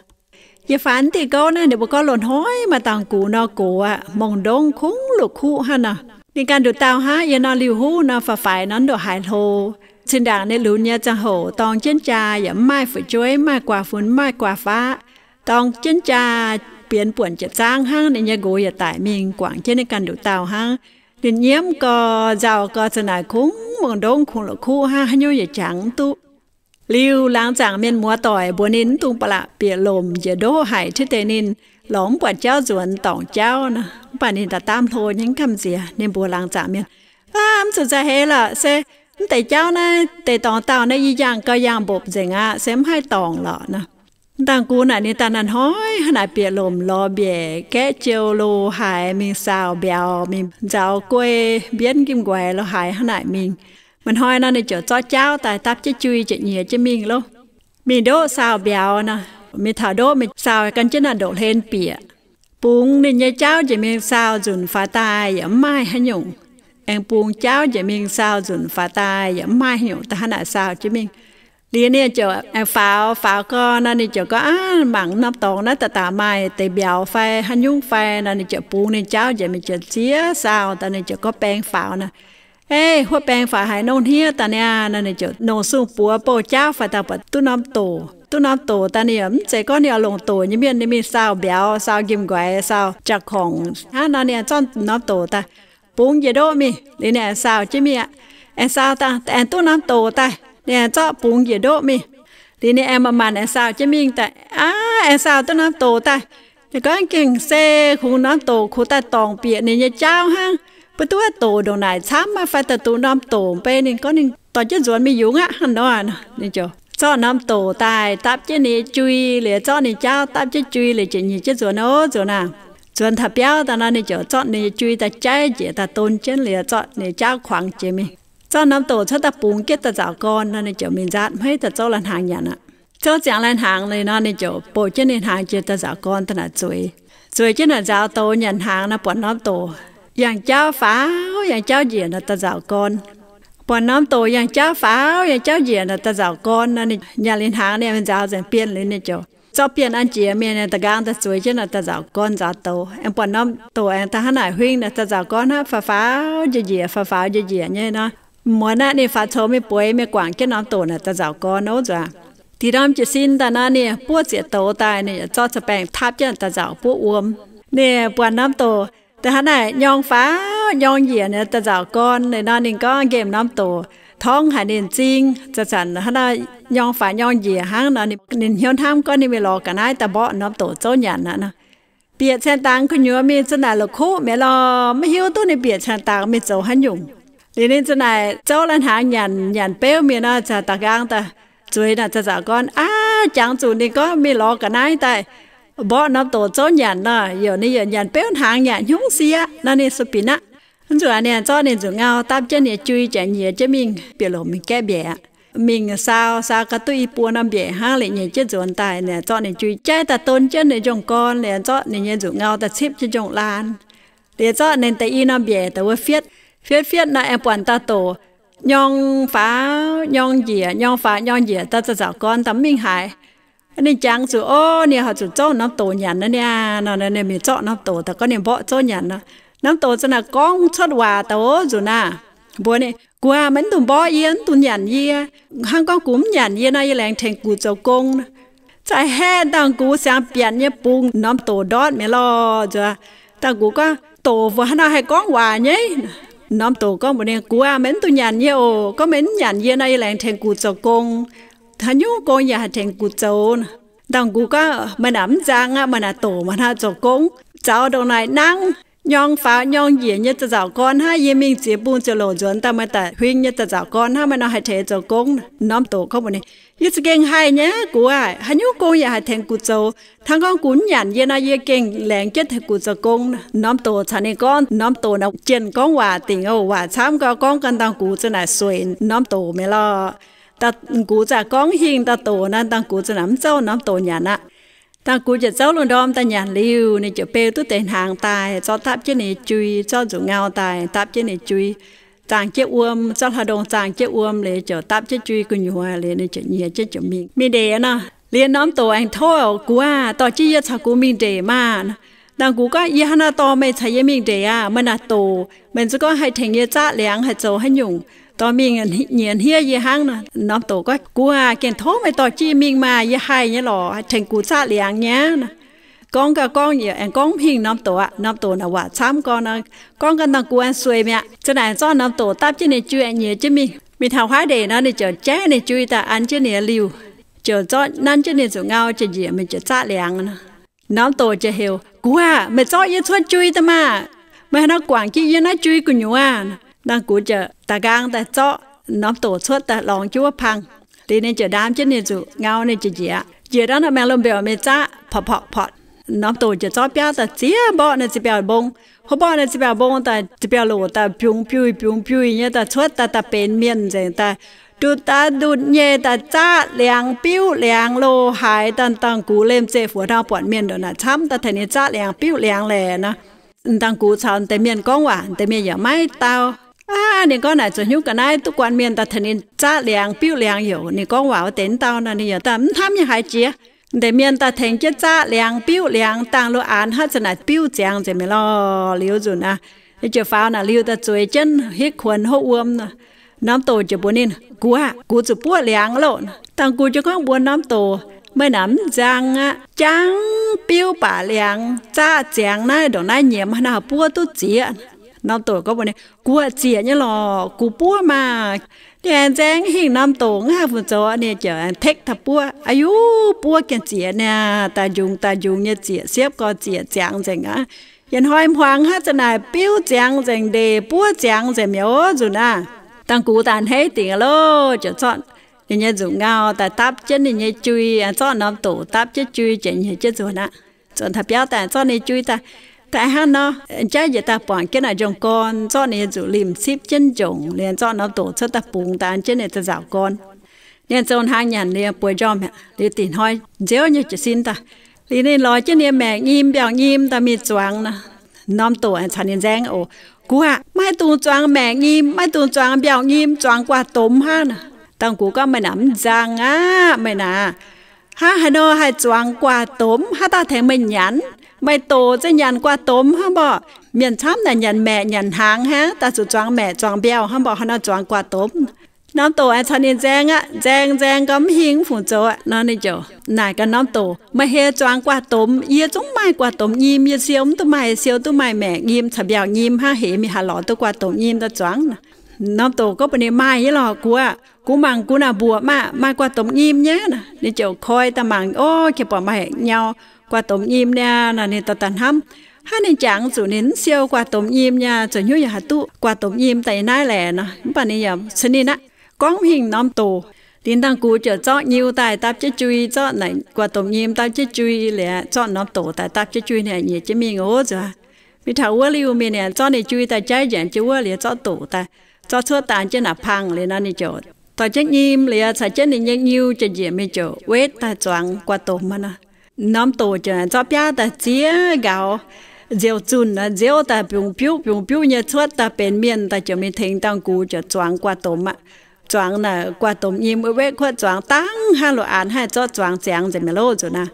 Yie faanv diuh gouv naaiv ninh mbuo gorngv loz-hnoi maaih dangh gux nor gox aqv, mongh ndongv kungx luqc kuqv hnangv nor. Ninh ganh nduqc dauh hnangv yie nor, liuh huv nor, faix-faix nor, ndongc haaix hlo. Zinh ndaangc ninh lunx nyei ziangh hoc dorng jienv jaa yaac mv maaih fu'jueiv, mv maaih guaax fun, mv maaih guaax faqv. Dorng jienv jaa bienx buonc jiex zaangv hnangv, ninh nyei nqox yaac daic mingh, guangc jienv ninh ganh nduqc dauh hnangv. Ninh nyiemv gau, nzauh gau, za'naaic kungx mongh ndongv kungx luqc kuqv hnangv, haaix nyungc yaac jangx mv duqv. Liuz laangz zaangc mienh muoz doic mbuox ninh mv dungx ba'laqc bieqc lomc njiec ndoqv haic, tiv deix ninh lorz mv buatc jauv nzuonx dorngc jauv nor. Mv baac ninh daaih daamv hlo nyei, mv gamh nziex. Ninh mbuox laangz zaangc mienh, Aav, mv zuqc nzauh heix lorqc. Se mv deix jauv naaiv deix dorngx dauh naaiv yie yangh gau, yangh mbopc nzengc aqv, se mv haih dorngc lorqc nor. Dangh gux naaic ninh daaih naaiv hnoi hnangv naaic bieqc lomc lorz mbiaec, gaeqv jiou lo haaix, mingh saauh mbiauz, mingh nzaaux guei, mbienv nqimh nquaix lo haaix hnangv naaic mingh. Maaih hnoi nor ninh ziouc zorqv jauv daaih dapv jienv jui ziouc nyiex jienv mingh loh. Mingh ndoqv saauh mbiauz nor, mingh taux ndoqv mingh saauh gan jienv naaiv ndoqv hlen bieqc. Bungx ninh nyei jauv njiec mingh saauh nzunc faaux daaih yaac mv maaih haaix nyungc. Aengx bungx jauv njiec mingh saauh nzunc faaux daaih yaac mv maaih haaix nyungc, daaih hnangv naaic saauh jienv mingh. Liuz ninh ziouc aengx faaux, faaux gau nor ninh ziouc gorngv, Aav, mangc norm dorngx naaiv daaih daaih maaih deix mbiauz fai haaix nyungc fai nor, ninh ziouc bungx ninh jauv njiec mingh ziouc ziex saauh daaih, ninh ziouc gorngv baeng faaux nor. Ei, huotv baeng faaux haiz nongh hniev daaih niaa nor, ninh ziouc nongc sung buoz bouh jauv faaux daaih buatc duqv norm doc. Duqv norm doc daaih ninh yaac mv zeiz gorngv ninh oix longc doc nyei mienh, ninh mingh saauh mbiauz, saauh nqimh nquaix, saauh jaa-korngc hnangv nor, ninh zorqv norm doc daaih bungx njiec ndoqv mingh. Liuz ninh aengx saauh jienv mingh aqv. Aengx saauh daaih aengx duqv norm doc daaih, ninh aengx zorqv bungx njiec ndoqv mingh. Liuz ninh aengx manc-manc aengx saauh jienv mingh daaih, aav, aengx saauh duqv norm doc daaih. Ninh gorngv gengh se kungx norm doc kungx daaih dorngc bieqc ninh nyei jauv hnangv. Mv duqv doc ndongc naaic camv maiv fai daaih duqv norm doc mbei, ninh gorngv ninh dorh jienv nzuonx mingh yungz aqv hnangv nor. Ninh ziouc zorqv norm doc daaih dapv jienv ninh nyei jui, liuz zorqv ninh jauv dapv jienv jui, liuz ziouc nyiex jienv nzuonx oc, nzuonx aqv. Nzuonx taux biauv daaih nor, ninh ziouc zorqv ninh nyei jui daaih jaiv njiec daaih don jienv, liuz zorqv ninh jauv kuangx jiex mingh. Zorqv norm doc cuotv daaih bungx jienv daaih nzaaux gorn nor, ninh ziouc mingh nzaatv hmeiv daaih zouv lai-hnaangx nyanc aqv. Zouv ziangx lai-hnaangx liuz nor, ninh ziouc bouh jienv ninh hnaangx jiex daaih nzaaux gorn daaih naaic zueiz. Zueiz jienv naaic nzaaux douz nyanc hnaangx nor, buatc norm doc yangh jauv faaux yangh jauv njiec nor daaih nzaaux gorn. Buatc norm doc yangh jauv faaux yangh jauv njiec nor daaih nzaaux gorn nor, ninh nyanc liuz hnaangx, ninh mingh nzaaux nzengc bienh liuz, ninh ziouc zorqv bienh an jiex mingh, ninh da'nqaang daaih zueiz jienv nor daaih nzaaux gorn nzaaux douz. Aengx buatc norm doc aengx daaih hnangv naaic huing nor daaih nzaaux gorn hnangv, faaux faaux njiec njiec, faaux faaux njiec njiec nyei nor. Muonz aqv, ninh faaux coux mingh bueix, mingh guangc jienv norm doc naaic daaih nzaaux gorn ov nzuonx. Da'nyeic norm jiez sin daaih nor, ninh buov zieqc douz daaih, ninh zorqv za'baengh tapv jienv daaih nzaaux buov wuom. Ninh buatc norm doc daaih hnangv naaic nyorng faaux nyorng njiec nor daaih nzaaux gorn. Liuz nor ninh gorngv nqemh norm doc torngv haic ninh m'zing, zanc-zanc hnangv naaic nyorng faaux nyorng njiec hnangv nor, ninh hnyouv hnamv gorngv ninh mingh lorz ga'naaiv daaih mborqv norm doc zouv nyanc aqv nor. Bieqc caengx dangx gu'nyuoz mingh za'naaic la'kuqv mi'aqv lorh, maiv hiuv duqv ninh bieqc caengx dangx mingh zoux haaix nyungc. Liuz ninh za'naaic zouv lai-hnaangx nyanc, nyanc beuv mingh nor, da'nqaang daaih zueiz naaic daaih nzaaux gorn. Aav, jangx zuqc ninh gorngv mingh lorz ga'naaiv daaih mborqv norm doc zouv nyanc nor, yaac ninh yaac nyanc beuv hnaangx nyanc hnyungv sieqv nor, ninh sueih binc aqv. Mv nzunc ninh zorqv ninh nzuqc ngau dapv jienv ninh jui jiex nyiex jienv mingh bieqc lomc mingh gaeqv mbiaeqc. Mingh saau, saau gau duqv i buo norm mbiaeqc hnangv liuz nyiex jienv nzuonx daaih, ninh zorqv ninh jui jaiv daaih don jienv ninh njongh gorn, liuz zorqv ninh nyei nzuqc ngau daaih cipv jienv njongh laan. Liuz zorqv ninh deix i norm mbiaeqc daaih wuov fietv. Fietv fietv nor, aengx buatc dauh doc nyorng faaux nyorng njiec, nyorng faaux nyorng njiec daaih zaux gorn daaih mv mingh haaix. Ninh jangx zuqc, o, ninh horpc zuqc zouv norm doc nyanc nor niaa nor, ninh mingh zorqv norm doc daaih gorngv ninh mborqv zouv nyanc nor. Norm doc za'naaic gorngv cuotv waac daaih nzunc naaiv, mbuox ninh, Gu'nguaaz, meih mv dungx mborqv yie, mv dungx nyanc yie. Hnangv gorngv gux mv nyanc yie nor, yie laengz tengx gux zoux gong. Za'gengh haeqv dangh gux siangx biatc nyei bungx norm doc ndortv mi'aqv lorh. Nzuonx dangh gux gorngv, Doc, mbuo hnangv naaiv haih gorngv waac nyei? Norm doc gorngv mbuox ninh, Gu'nguaaz, meih mv dungx nyanc yie oc. Gorngv meih mv nyanc yie nor, yie laengz tengx gux zoux gong. Haaix nyungc gong yaac haih tengx gux zoux. Dangh gux gorngv, Meih naaic mv nzang aqv. Meih naaic doc, mangc hnangv zoux gong zaux ndongc naaic nangv, nyorng faaux nyorng njiec nyei zaux-nzauc gorn hnangv. Yie mingh ziex bung ziouc louc nzuonx daaih meih daaih huing nyei zaux-nzauc gorn hnangv. Meih nor haih tengx zoux gong? Norm doc gorngv mbuox ninh, Yie za'gengh haih nyei, Gu'nguaaz. Haaix nyungc gong yaac haih tengx gux zoux. Hnangv gorngv gux mv nyanc yie nor, yie gengh laengz jienv tengx gux zoux gong. Norm doc caux ninh gorngv, norm doc naaic jienh gorngv waac dingc oc. Waac camv gau, gorngv ganh dangh gux za'naaic sueic norm doc mi'aqv lorh. Dangh gux za'gengh gorngv hingh dangh doc naaic, dangh gux za'naaic mv zouv norm doc nyanc aqv. Dangh gux ziouc zouv lungh ndorm daaih nyanc liuz, ninh ziouc beu duqv deix hnaangx daaih, zorqv dapv jienv ninh nyei jui, zorqv nzuqc ngau daaih dapv jienv ninh jui, zaangh jienv wuom, zorqv hlauv-ndongh zaangh jienv wuom liuz ziouc dapv jienv jui gu'nyuoz liuz, ninh ziouc nyiex jienv ziouc mingh, mingh ndeic nor. Liuz norm doc aengx tov, Gux aah, dorh jienv yie caux gux mingh ndeic maah! Dangh gux gorngv, Yie hnangv naaiv dorh meih caux yie mingh ndeic aqv. Meih naaic doc, meih zuqc gorngv haih tengx yie zaqv liangx haih zoux haaix nyungc. Dorh mingh nyiex hniev yie hnangv nor. Norm doc gorngv, Gux aah, gengh tov meih dorh jienv yie mingh maah! Yie haih nyei lorqc, haih tengx gux zaqv liangx nyei aqv. Gorngv gau gorngv yaac aengx gorngv mv hingh norm doc aqv. Norm doc naaic waac camv gau nor, gorngv gau dangh gux aengx sueih mi'aqv. Za'naaic zorqv norm doc dapv jienv ninh jui nyiex jienv mingh. Mingh taux huaav ndeic nor, ninh ziouc jaiv ninh jui daaih an jienv ninh liuh, ziouc zorqv nanv jienv ninh nzuqc ngau jiex njiec mingh ziouc zaqv liangx nor. Norm doc ziouc heuc, Gux aah, meih zorqv yie cuotv jui daaih maah! Meih haaix nor guangc jienv yie naaiv jui gu'nyuoz? Dangh gux ziouc daaih nqaang daaih zorqv norm doc cuotv daaih lorngx jienv wuov pang. Liuz ninh ziouc ndaam jienv ninh nzuqc ngau ninh ziouc njiec. Njiec ndau naaiv maengx loz-mbiaauc mingh zaqv, porqv porqv porqv. Norm doc ziouc zorqv biauv daaih ziex mborqv naaiv ziepc biauv mbong. Hopv mborqv naaiv ziepc biauv mbong daaih ziepc biauv loc daaih biungx biuih biungx biuih nyei daaih cuotv daaih, daaih benx mienh nzengc daaih, ndutv daaih ndutv nyei daaih zaqv liangx biuv liangx loh haaix daaih. Dangh gux lemh zeih fuox hnangv buatc mienh ndongc naaic camv daaih tengx ninh zaqv liangx biuv liangx laeh nor. Dangh gux caux deix mienh gorngv waac, deix mienh yaac maiv dau. Aav, ninh gorngv naaic zoux hnyouv ga'naaiv duqv guanh mienh daaih tengx ninh zaqv liangx biuv liangx youc. Ninh gorngv waac wuov deix mv dau nor, ninh yaac daaih mv hnamv nyei haaix jiex. Deix mienh daaih tengx jienv zaqv liangx biuv liangx, dangh lo aanx hnangv za'naaic biuv ziangx nzengc mi'aqv lorh. Liuz nzunc aqv, ninh ziouc faaux naaic liuh daaih zueiz jienv hitv kuonx hopv wuom nor. Norm doc ziouc mbuox ninh, Gux aah, gux zuqc buov liangx loh. Dangh gux ziouc gorngv mbuox norm doc, Meih naaic mv nzang aqv. Jangv biuv baac liangx, zaqv ziangx naaiv ndongc naaiv nyiemz haaix nor buov duqv zieqv? Norm doc gorngv mbuox ninh, Gux aah, zieqc nyei lorqc, gux buov maah! Ninh aengx nzaeng hingh norm doc, mv haih fungc zoux, ninh ziouc aengx tekv daaih buov. Aa yu, buov gengh zieqc niaa, daaih njungx daaih njungx nyei zieqc, siepv gau zieqc ziangx nzengc aqv. Yietc hnoi hmuangx hnangv za'naaic biuv ziangx nzengc ndeic, buov ziangx nzengc mi'aqv nzunc naaiv. Dangh gux daaih a'hneiv dingc aqv loh, ziouc zorqv ninh nyei nzuqc ngau daaih dapv jienv ninh nyei jui, zorqv norm doc dapv jienv jui, ziouc nyiex jienv nzuonx aqv. Nzuonx taux biauv daaih zorqv ninh jui daaih, daaih hnangv nor, jaiv njiec daaih buangc jienv naaic njongh gorn, zorqv ninh nyei nzuqc limh cipv jienv njongc liuz, zorqv norm doc cuotv daaih bungx daaih an jienv ninh daaih nzauc gorn. Ninh zoux hnaangx nyanc liuz bueix njormh mi'aqv. Liuz da'nyeic hnoi nziouv nyei jiez sin daaih, liuz ninh lorz jienv ninh nyei maeqc nyim mbiauh nyim daaih mingh zuangx nor. Norm doc aengx caux ninh nzaeng oc, Gux aah, maiv dungx zuangx maeqc nyim, maiv dungx zuangx mbiauh nyim, zuangx guaax domx hnangv nor. Dangh gux gorngv, Meih naaic mv nzang aqv. Meih naaic hnangv haaix nor haih zuangx guaax domx? Haaix dauh tengx meih nyanc? Meih doc za'gengh nyanc guaax domx hnangv mborqv. Mienh camv naaic nyanc maeqc nyanc hnaangx hnangv, daaih zuqc zuangx maeqc zuangx mbiauh hnangv mborqv, haaix nor zuangx guaax domx? Norm doc aengx caux ninh nzaeng aqv. Nzaeng nzaeng gau mv hingh, mv fungc zoux aqv nor, ninh ziouc naaic gaax norm doc, Meih hei zuangx guaax domx? Yie zungv maaih guaax domx nyim, yie siou mv duqv maaih, siou duqv maaih maeqc nyim caux mbiauh nyim hnangv, heix mingh haih lorz duqv guaax domx nyim daaih zuangx? Norm doc gorngv mbuox ninh, Maaih nyei lorqc, gux aah. Gux mangc gux naaic mbuoqc maah, maaih guaax domx nyim nyei. Ninh ziouc koi daaih mangc, Ov, jiex buatc maaih nyau guaax domx nyim niaa nor. Ninh daaih daaih hnamv, Hnangv ninh jangx zuqc ninh mv siou guaax domx nyim nyei, zoux hnyouv yaac haih duqv guaax domx nyim daaih yiem naaiv laeh nor. Mv baac ninh yaac ceix ninh aqv, gorngv mv hingh norm doc. Liuz dangh gux ziouc zorqv nyiu daaih dapv jienv jui, zorqv naaic guaax domx nyim dapv jienv jui liuz, zorqv norm doc daaih dapv jienv jui, ninh nyiex jienv mingh oc nzuonx. Mingh taux wuov liuh mingh, ninh zorqv ninh jui daaih jaiv njiec jienv wuov liuz, zorqv doc daaih, zorqv cuotv daaih jienv naaic pang liuz nor, ninh ziouc dorh jienv nyim liuz caux jienv ninh nyei nyiu jiex njiec mingh ziouc wetv daaih zuangx guaax domx aqv nor. Norm doc ziouc zorqv biaav daaih ziex nqaux nziouv zunh, nziouv daaih biungx-biuv biungx-biuv nyei cuotv daaih benx mienh daaih, ziouc mingh tengx dangh gux ziouc zuangx guaax domx aqv. Zuangx naaic guaax domx nyim wetv-wetv kuotv zuangx dangv hnangv lo aanx haih zorqv zuangx ziangx nzengc mi'aqv loh nzunc naaiv.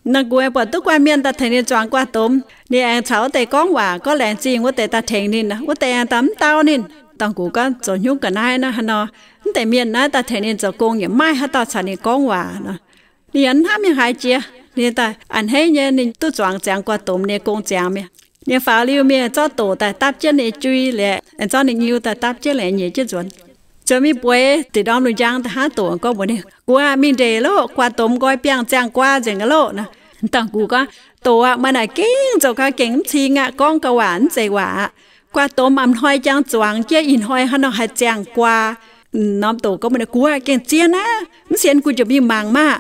Dangh Gux aengx buatc duqv guanh mienh daaih tengx ninh zuangx guaax domx. Ninh aengx caux wuov deix gorngv waac, gorngv laengz zingh wuov deix daaih tengx ninh. Wuov deix aengx daaih mv dau ninh. Dangh Gux gorngv, zoux hnyungv ga'naaiv naaiv haaix nor, mv deix mienh naaiv daaih tengx ninh zoux gong yaac maiv maaih haaix dauh caux ninh gorngv waac nor. Ninh yaac hnamv mingh haaix jiex, ninh daaih a'hneiv nyei ninh duqv zuangx ziangx guaax domx nyei gong ziangx mi'aqv. Ninh faaux liuz mingh zorqv doc daaih dapv jienv ninh jui liuz, zorqv ninh nyiu daaih dapv jienv liuz, nyiec jienv nzuonx. Nzuonx mingh bueix diqc ndorm lungh njang daaih hnangv, doc gorngv mbuox ninh, Guaax, mingh ndeic loh, guaax domx nqoi biangh ziangh guaa nzengc loh. Dangh Gux gorngv, Doc aac, meih naaic gengh zoux gau, gengh mv cing aqv, gorngv gau waac mv zeiz waac aqv. Guaax domx a'hnoi jangx zuangx jienv, ih hnoi hnangv nor haih ziangh guaa. Norm doc gorngv mbuox ninh, Guaax, gengh zien aqv, mv sienx gux ziouc mingh mangc maah.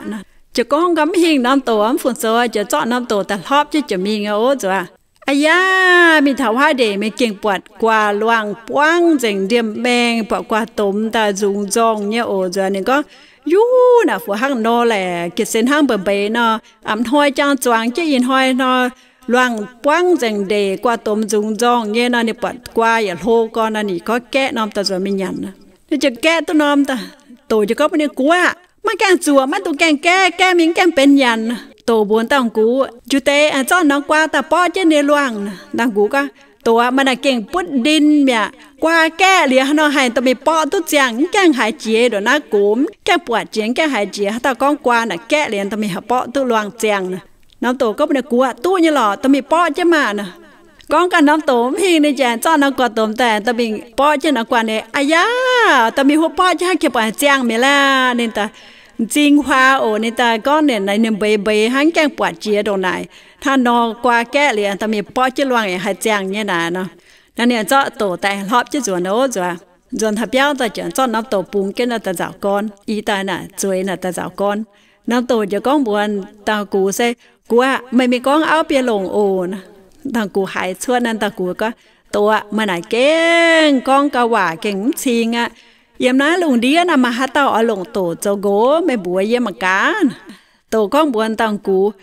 Ziouc gorngv gau mv hingh norm doc mv fungc zoux, ziouc zorqv norm doc daaih hlopv jienv ziouc mingh oc nzuonx. Aa yaa, mingh taux huaav ndeic mingh gengh buatc guaax luangh buangv nzengc ndiemh maengh, buatc guaax domx daaih nzungx nzorngh nyei oc nzuonx. Ninh gorngv, Yuv, naaic fu hnangv nor laeh, gengh se hnangv mbeix mbeix nor, a'hnoi jangx zuangx jienv ih hnoi nor, luangh buangv nzengc ndeic, guaax domx nzungx nzorngh nyei nor. Ninh buatc guaax yaac hlo gorn nor, ninh gorngv gaeqv norm daaih nzuonx mingh nyanc. Ninh ziouc gaeqv duqv norm daaih. Doc ziouc gorngv mbuox ninh, Guaax, maiv gaengh zuoqc, maiv dungx gaengh gaeqv, gaeqv mingh gaengh benx nyanc. Doc mbuox dangh gux, Njuov deix aengx zorqv norm guaax daaih borqv jienv ninh luangh. Dangh gux gorngv, Doc aac, meih naaic gengh butv ndin mi'aqv. Guaax gaeqv liuz hnangv nor haih dorh mingh borqv duqv ziangh, mv gaengh haiz jiex ndongc naaiv gux, mv gaengh buatc jiex, mv gaengh haiz jiex. Haaix dauh gorngv guaax naaic gaeqv liuz dorh mingh haih borqv duqv luangh ziangh. Norm doc gorngv mbuox ninh, Gux aac, duqv nyei lorqc, dorh mingh borqv jienv maah. Gorngv ganh norm doc mv hingh, ninh ziouc zorqv norm guaax domx daaih dorh mingh borqv jienv norm guaax. Ninh, Aa yaa, dorh mingh huotv borqv jienv hnangv, gengh buatc haih ziangh mi'aqv laeh. Ninh daaih m'zing huaa oc. Ninh daaih gorngv ninh, ninh mbeix mbeix hnangv, gaengh buatc jiex ndongc naaic. Hnangv nor guaax gaeqv liuz dorh mingh borqv jienv luangh yaac haih ziangh nyei naaic nor. Naaiv ninh zorqv doc daaih hlopv jienv nzuonx oc nzuonx. Nzuonx taux biauv daaih ziouc zorqv norm doc bungx jienv naaiv daaih nzaaux gorn, i daaih naaic zueiz naaic daaih nzaaux gorn. Norm doc ziouc gorngv mbuox dangh gux se, Gux aac, meih mingh gorngv auv biei longc oc. Dangh gux haiz cuotv naaiv, dangh gux gorngv, Doc aac, meih naaic gengh gorngv gau waac gengh mv cing aqv. Yiem naaiv lungh ndiev naaic maaih haaix dauh oix longc doc zoux nqox, meih mbuox yie mangc gaax. Doc gorngv mbuox dangh gux,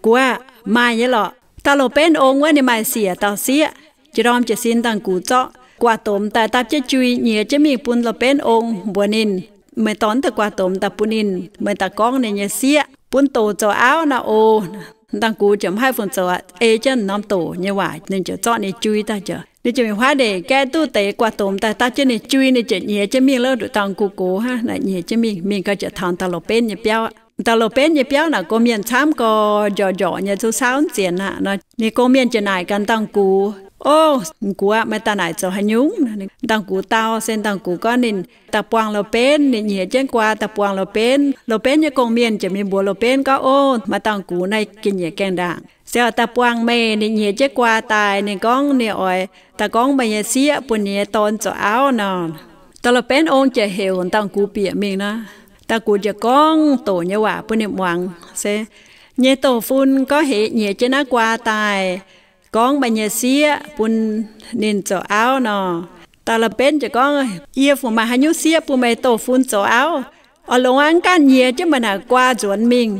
Gux aac, maaih nyei lorqc. Dauh loz-benv ong wuov ninh maaih siec dauh sieqv. Jiex ndorm jiez sin dangh gux zorqv guaax domx daaih dapv jienv jui nyiex jienv mingh bun loz-benv ong mbuox ninh, Meih dorh deix guaax domx daaih bun ninh, meih daaih gorngv ninh nyei sieqv bun doc zoux auv naaic oc. Dangh gux ziouc mv haih fungc zoux aqv, ei jienv norm doc nyei waac, ninh ziouc zorqv ninh jui daaih ziouc, ninh ziouc mingh huaav ndeic gaeqv duqv deix guaax domx daaih dapv jienv ninh jui, ninh ziouc nyiex jienv mingh lov nduqc dangh gux gox hnangv naaic nyiex jienv mingh. Mingh gau ziouc taux dauh loz-benv nyei biauv aqv. Dauh loz-benv nyei biauv naaic gong-mienh camv gorx, njorc njorc nyei, zuqc saauv mv zienx aqv nor. Ninh gong-mienh ziouc naaic gaax dangh gux, O, gux aac, meih daaih naaic zoux haaix nyungc? Dangh gux dau se dangh gux gorngv ninh daaih buangh loz-benv, ninh nyiex jienv guaa daaih buangh loz-benv. Loz-benv nyei gong-mienh ziouc mingh mbuox loz-benv gorngv, O, maaih dangh gux naaiv ga'nyiec gaengh ndaangc se oix daaih buangh meih, ninh nyiex jienv guaa daaih, ninh gorngv ninh oix daaih gorngv meih nyei sieqv bun ninh nyei dorn zoux auv nor. Dauh loz-benv ong ziouc heuc dangh gux bieqc mingh nor. Dangh gux ziouc gorngv doc nyei waac bun ninh muangx se, Nyei douz-fun gorngv heix nyiex jienv naaiv guaa daaih, gorngv meih nyei sieqv bun ninh zoux auv nor. Dauh loz-benv ziouc gorngv, Yie fungc maaih haaix nyungc sieqv bun meih douz-fun zoux auv? Oix longx aqv, mv gaengh nyiex jienv meih naaic guaa nzuonx mingh.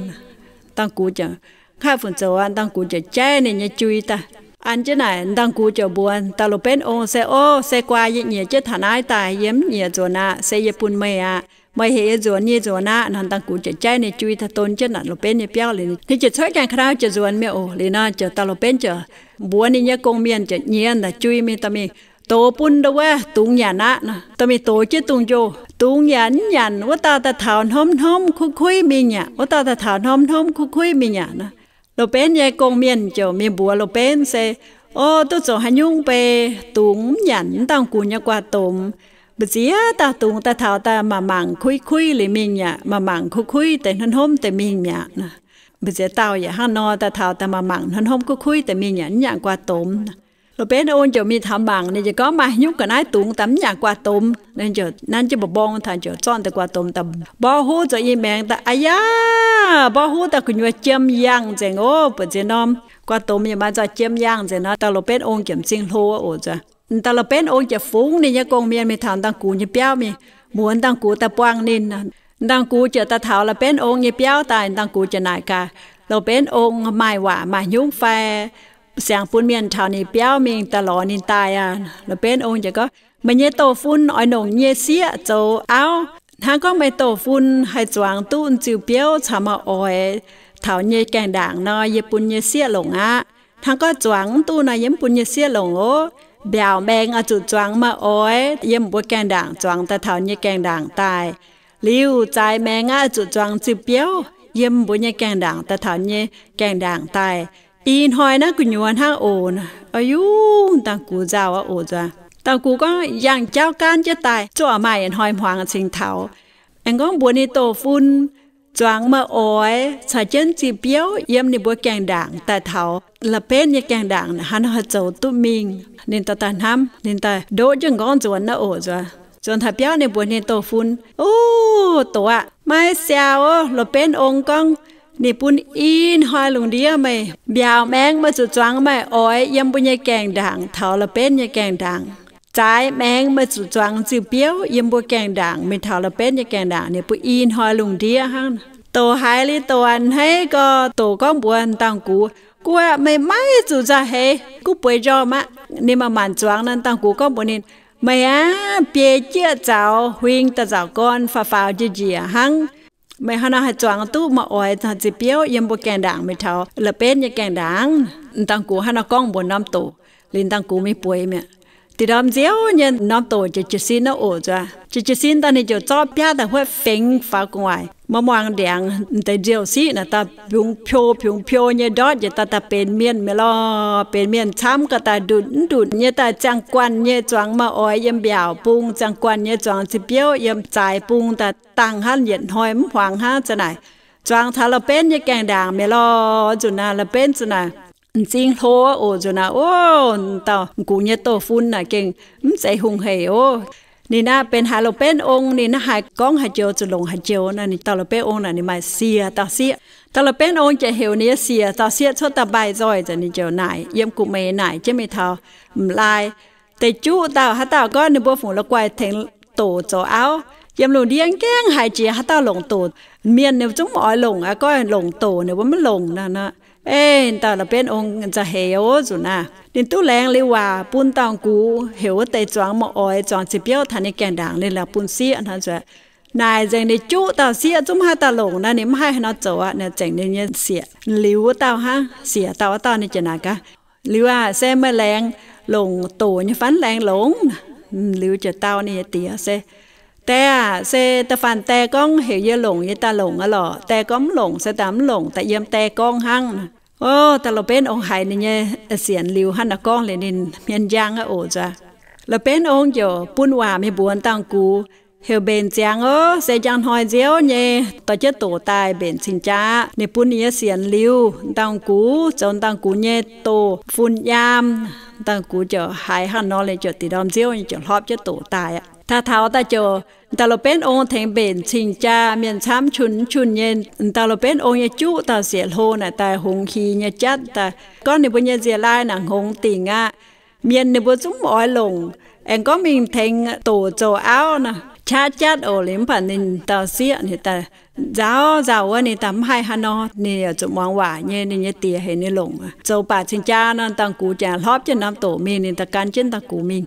Dangh gux ziouc mv haih fungc zoux aqv, dangh gux ziouc jaiv ninh nyei jui daaih. An jienv naaic, dangh gux ziouc mbuox dauh loz-benv ong se, O, se guaa yie nyiex jienv taux naaiv daaih, yie mv nyiex nzuonx aqv, se yie bun meih aqv. Meih heuc yie nzuonx, yie nzuonx aqv nor. Dangh gux ziouc jaiv ninh jui daaih don jienv naaic loz-benv nyei biauv liuz, ninh ziouc cuotv gaengh ka'ndau ziouc nzuonx mi'aqv oc. Liuz nor ziouc dauh loz-benv ziouc mbuox ninh nyei gong-mienh ziouc nyiex naaic jui mingh dorh mingh dox bun ndau wuov dungz nyanc aqv nor. Dorh mingh dox jienv dungz-njoh, dungz yaac mv nyanc. Wuov dauh daaih taux hnomv hnomv kuiv kuiv mingh aqv. Wuov dauh daaih taux hnomv hnomv kuiv kuiv mingh aqv nor. Loz-benv nyei gong-mienh ziouc mingh mbuox loz-benv se, O, duqv zoux haaix nyungc bei dungz mv nyanc wuov dauh gux nyei guaa domx? Mbu'ziex dauh dungz daaih taux daaih mangc mangc kuiv kuiv liuz mingh aqv, mangc mangc kuiv kuiv deix hnomv hnomv deix mingh mi'aqv. Mbu'ziex dauh yaac hnangv nor daaih taux daaih mangc mangc hnomv hnomv kuiv kuiv deix mingh aqv, mv nyanc guaa domx. Loz-benv ong ziouc mingh taux mangc, ninh ziouc gorngv, Maaih haaix nyungc ga'naaiv dungz daaih mv nyanc guaa domx? Ninh ziouc nanv jienv mba'mbong taux ziouc zorqv deix guaa domx daaih mborqv huv zoux i maengx daaih. Aa yaa, mborqv huv daaih gu'nyuoz jiem yangh nzengc oc. Mbu'ziex norm guaa domx yaac maaih nzoih jiem yangh nzengc nor, dauh loz-benv ong ziouc m'zing hlo oc. Dauh loz-benv ong ziouc fungx ninh nyei gong-mienh mingh taux dangh gux nyei biauv mingh, mbuox dangh gux daaih buangh ninh. Dangh gux ziouc daaih taux loz-benv ong nyei biauv daaih. Dangh gux ziouc naaic gaax loz-benv ong, Maaih waac maaih hnyungv fai? Siangx bun mienh taux ninh biauv mingh daaih lorz ninh daaih aqv. Loz-benv ong ziouc gorngv, Meih nyei douz-fun oix longc nyei sieqv zoux auv. Hnangv gorngv meih douz-fun haih zuangx duqv ziu biouv caux maaih oix taux nyei gaengh ndaangc nor, yie bun nyei sieqv longc aqv. Hnangv gorngv zuangx mv duqv nor, yie mv bun nyei sieqv longc oc. Mbiaauc maengx oix zuqc zuangx maaih oix yiem mbuo gaengh ndaangc zuangx daaih taux nyei gaengh ndaangc daaih. Liuz zaaix maengx aqv, oix zuqc zuangx ziuh biouv yiem mbuo nyei gaengh ndaangc daaih taux nyei gaengh ndaangc daaih. I hnoi naaiv gu'nyuoz hnangv oc. A'yungh, dangh gux nzauh aqv oc nzuonx. Dangh gux gorngv yangh jauv gaanv jienv daaih, zuqc maaih yietc hnoi hmuangx cingx taux. Aengx gorngv mbuox ninh doh-fun zuangx maaih oix caux jienv ziuh biouv yiem ninh mbuo gaengh ndaangc daaih taux la'benv nyei gaengh ndaangc, hnangv nor haih zoux duqv mingh. Ninh daaih daaih hnamv, ninh daaih ndoqv jienv m'nqorngv nzuonx naaiv oc nzuonx. Nzuonx taux biauv ninh mbuox ninh doh-fun, Ov, doqc aqv, maiv siaau oc. La'benv ong gorngv ninh bun i hnoi lungh ndiev meih mbiaauc maengx meih zuqc zuangx maaih oix yiem mbuo nyei gaengh ndaangc taux la'benv nyei gaengh ndaangc. Zaaix maengx meih zuqc zuangx ziuh biouv yiem mbuo gaengh ndaangc mingh taux la'benv nyei gaengh ndaangc. Ninh bun i hnoi lungh ndiev hnangv. Doqc haiz liuz doqc a'hneiv gau, doqc gorngv mbuox dangh gux, Guv aqv, meih maiv zuqc nzauh heix, gunv bueix njormh aqv. Ninh maaih maanc zuangx nor, dangh gux gorngv mbuox ninh, Meih aqv, biei jieqv zaux huing daaih nzauc gorn faaux faaux njiec njiec hnangv. Meih hnangv nor haih zuangx duqv maaih oix ziuh biouv yiem mbuo gaengh ndaangc mingh taux la'benv nyei gaengh ndaangc. Dangh gux hnangv nor gorngv mbuox norm doqc. Liuz dangh gux mingh bueix mi'aqv. Da'nyeic ndorm nziouv nyei norm doqc ziouc jiez sin naaiv oc nzuonx. Ziouc jiez sin daaih ninh ziouc zorqv biaav daaih huotv fengx faaux gu'nguaaic, muangx ndiangx deix nziouv siqv naaic daaih biungx piou biungx piou nyei ndortv njiec daaih daaih benx mienh mi'aqv lorh. Benx mienh camv gau daaih ndutc mv ndutc nyei daaih ziangh guanh nyei zuangx maaih oix yiem mbiaauc bung, ziangh guanh nyei zuangx ziuh biouv yiem zaaix bung daaih dangh hnangv yietc hnoi mv hmuangx hnangv za'naaic. Zuangx taux la'benv nyei gaengh ndaangc mi'aqv lorh. Nzunc naaic la'benv nzunc naaic m'zing hlo oc nzunc naaic. Ov, dauh gux nyei doh-fun naaic gengh mv zeiz hungh hec oc. Ninh naaiv benx haaix la'benv ong, ninh naaiv haaix gorngv haaix joux zuqc longc haaix joux nor. Ninh dauh la'benv ong naaic ninh maaih siec dauh sieqv. Dauh la'benv ong ziouc heuc ninh nyei siec dauh sieqv cuotv daaih mbaih nzoih nzengc, ninh ziouc naaic yiem gu'meix naaic jienv mingh taux m'laaih deix juqv dauh, haaix dauh gorngv ninh mbuo fungc la'guaih tengx doqc zoux auv. Yiem lungh ndiev gaengh haiz jiex haaix dauh longc doqc. Mienh ninh zungv oix longc aqv, gorngv longc doqc ninh mbuo maiv longc nor. Ei, dauh la'benv ong nzauh heix oc nzunc naaic. Ninh duqv laengz liuz waac bun dauh gux heuc wuov deix zuangx maaih oix zuangx ziuh biouv taux ninh gaengh ndaangc, ninh laengz bun sieqv hnangv nzuonx. Naaic nzengc ninh juqv dauh sieqv zungv maiv haaix dauh longc nor, ninh maiv haih haaix nor zoux aqv. Ninh zengc ninh nyei siec liuz wuov dauh hnangv. Siec dauh wuov dauh ninh ziouc naaic gaax, Liuz aah, se meih laengz longc doqc nyei fai mv laengz longc? Liuz ziouc dau ninh nyei diex se, Die aah, se da'faanh die gorngv heuc yie longc yie daaih longc aqv lorqc. Die gorngv mv longc se daaih mv longc, daaih yiem die gorngv hnangv. Ov, dauh la'benv ong haiz ninh nyei sienx liuz hnangv naaiv gorngv liuz ninh hmien njang aqv oc nzuonx. La'benv ong ziouc bun waac mingh mbuox dauh gux, heuc mbenc ziangx ov, se njang hnoi nziouv nyei dorh jienv doqc daaih mbenc cing-jaa. Ninh bun ninh nyei sienx liuz, dauh gux zoux dauh gux nyei doqc fun nyaam. Dauh gux ziouc haiz hnangv nor liuz ziouc da'nyeic ndorm nziouv nyei ziouc hlorpv jienv doqc daaih aqv. Taux taux daaih ziouc dauh la'benv ong tengx mbenc cing-jaa, mienh camv qun qun nyei. Dauh la'benv ong nyei juqv dauh siec hlo naaic daaih hungx hi nyei jatv daaih gorngv ninh mbuo nyei nziec laai naaic hngongx dingc aqv. Mienh ninh mbuo zungv mv oix longc. Aengx gorngv mingh tengx doqc zoux auv nor, qaqv jatv oc. Liuz mv baac ninh dauh sieqv ninh daaih nzauh nzauh wuov, ninh daaih mv haih haaix nor, ninh yaac zuqc muangx waac nyei. Ninh nyei diex heuc ninh longc zoux baac cing-jaa nor, dauh gux ziouc hlorpv jienv norm doqc mingh, ninh daaih gan jienv dauh gux mingh.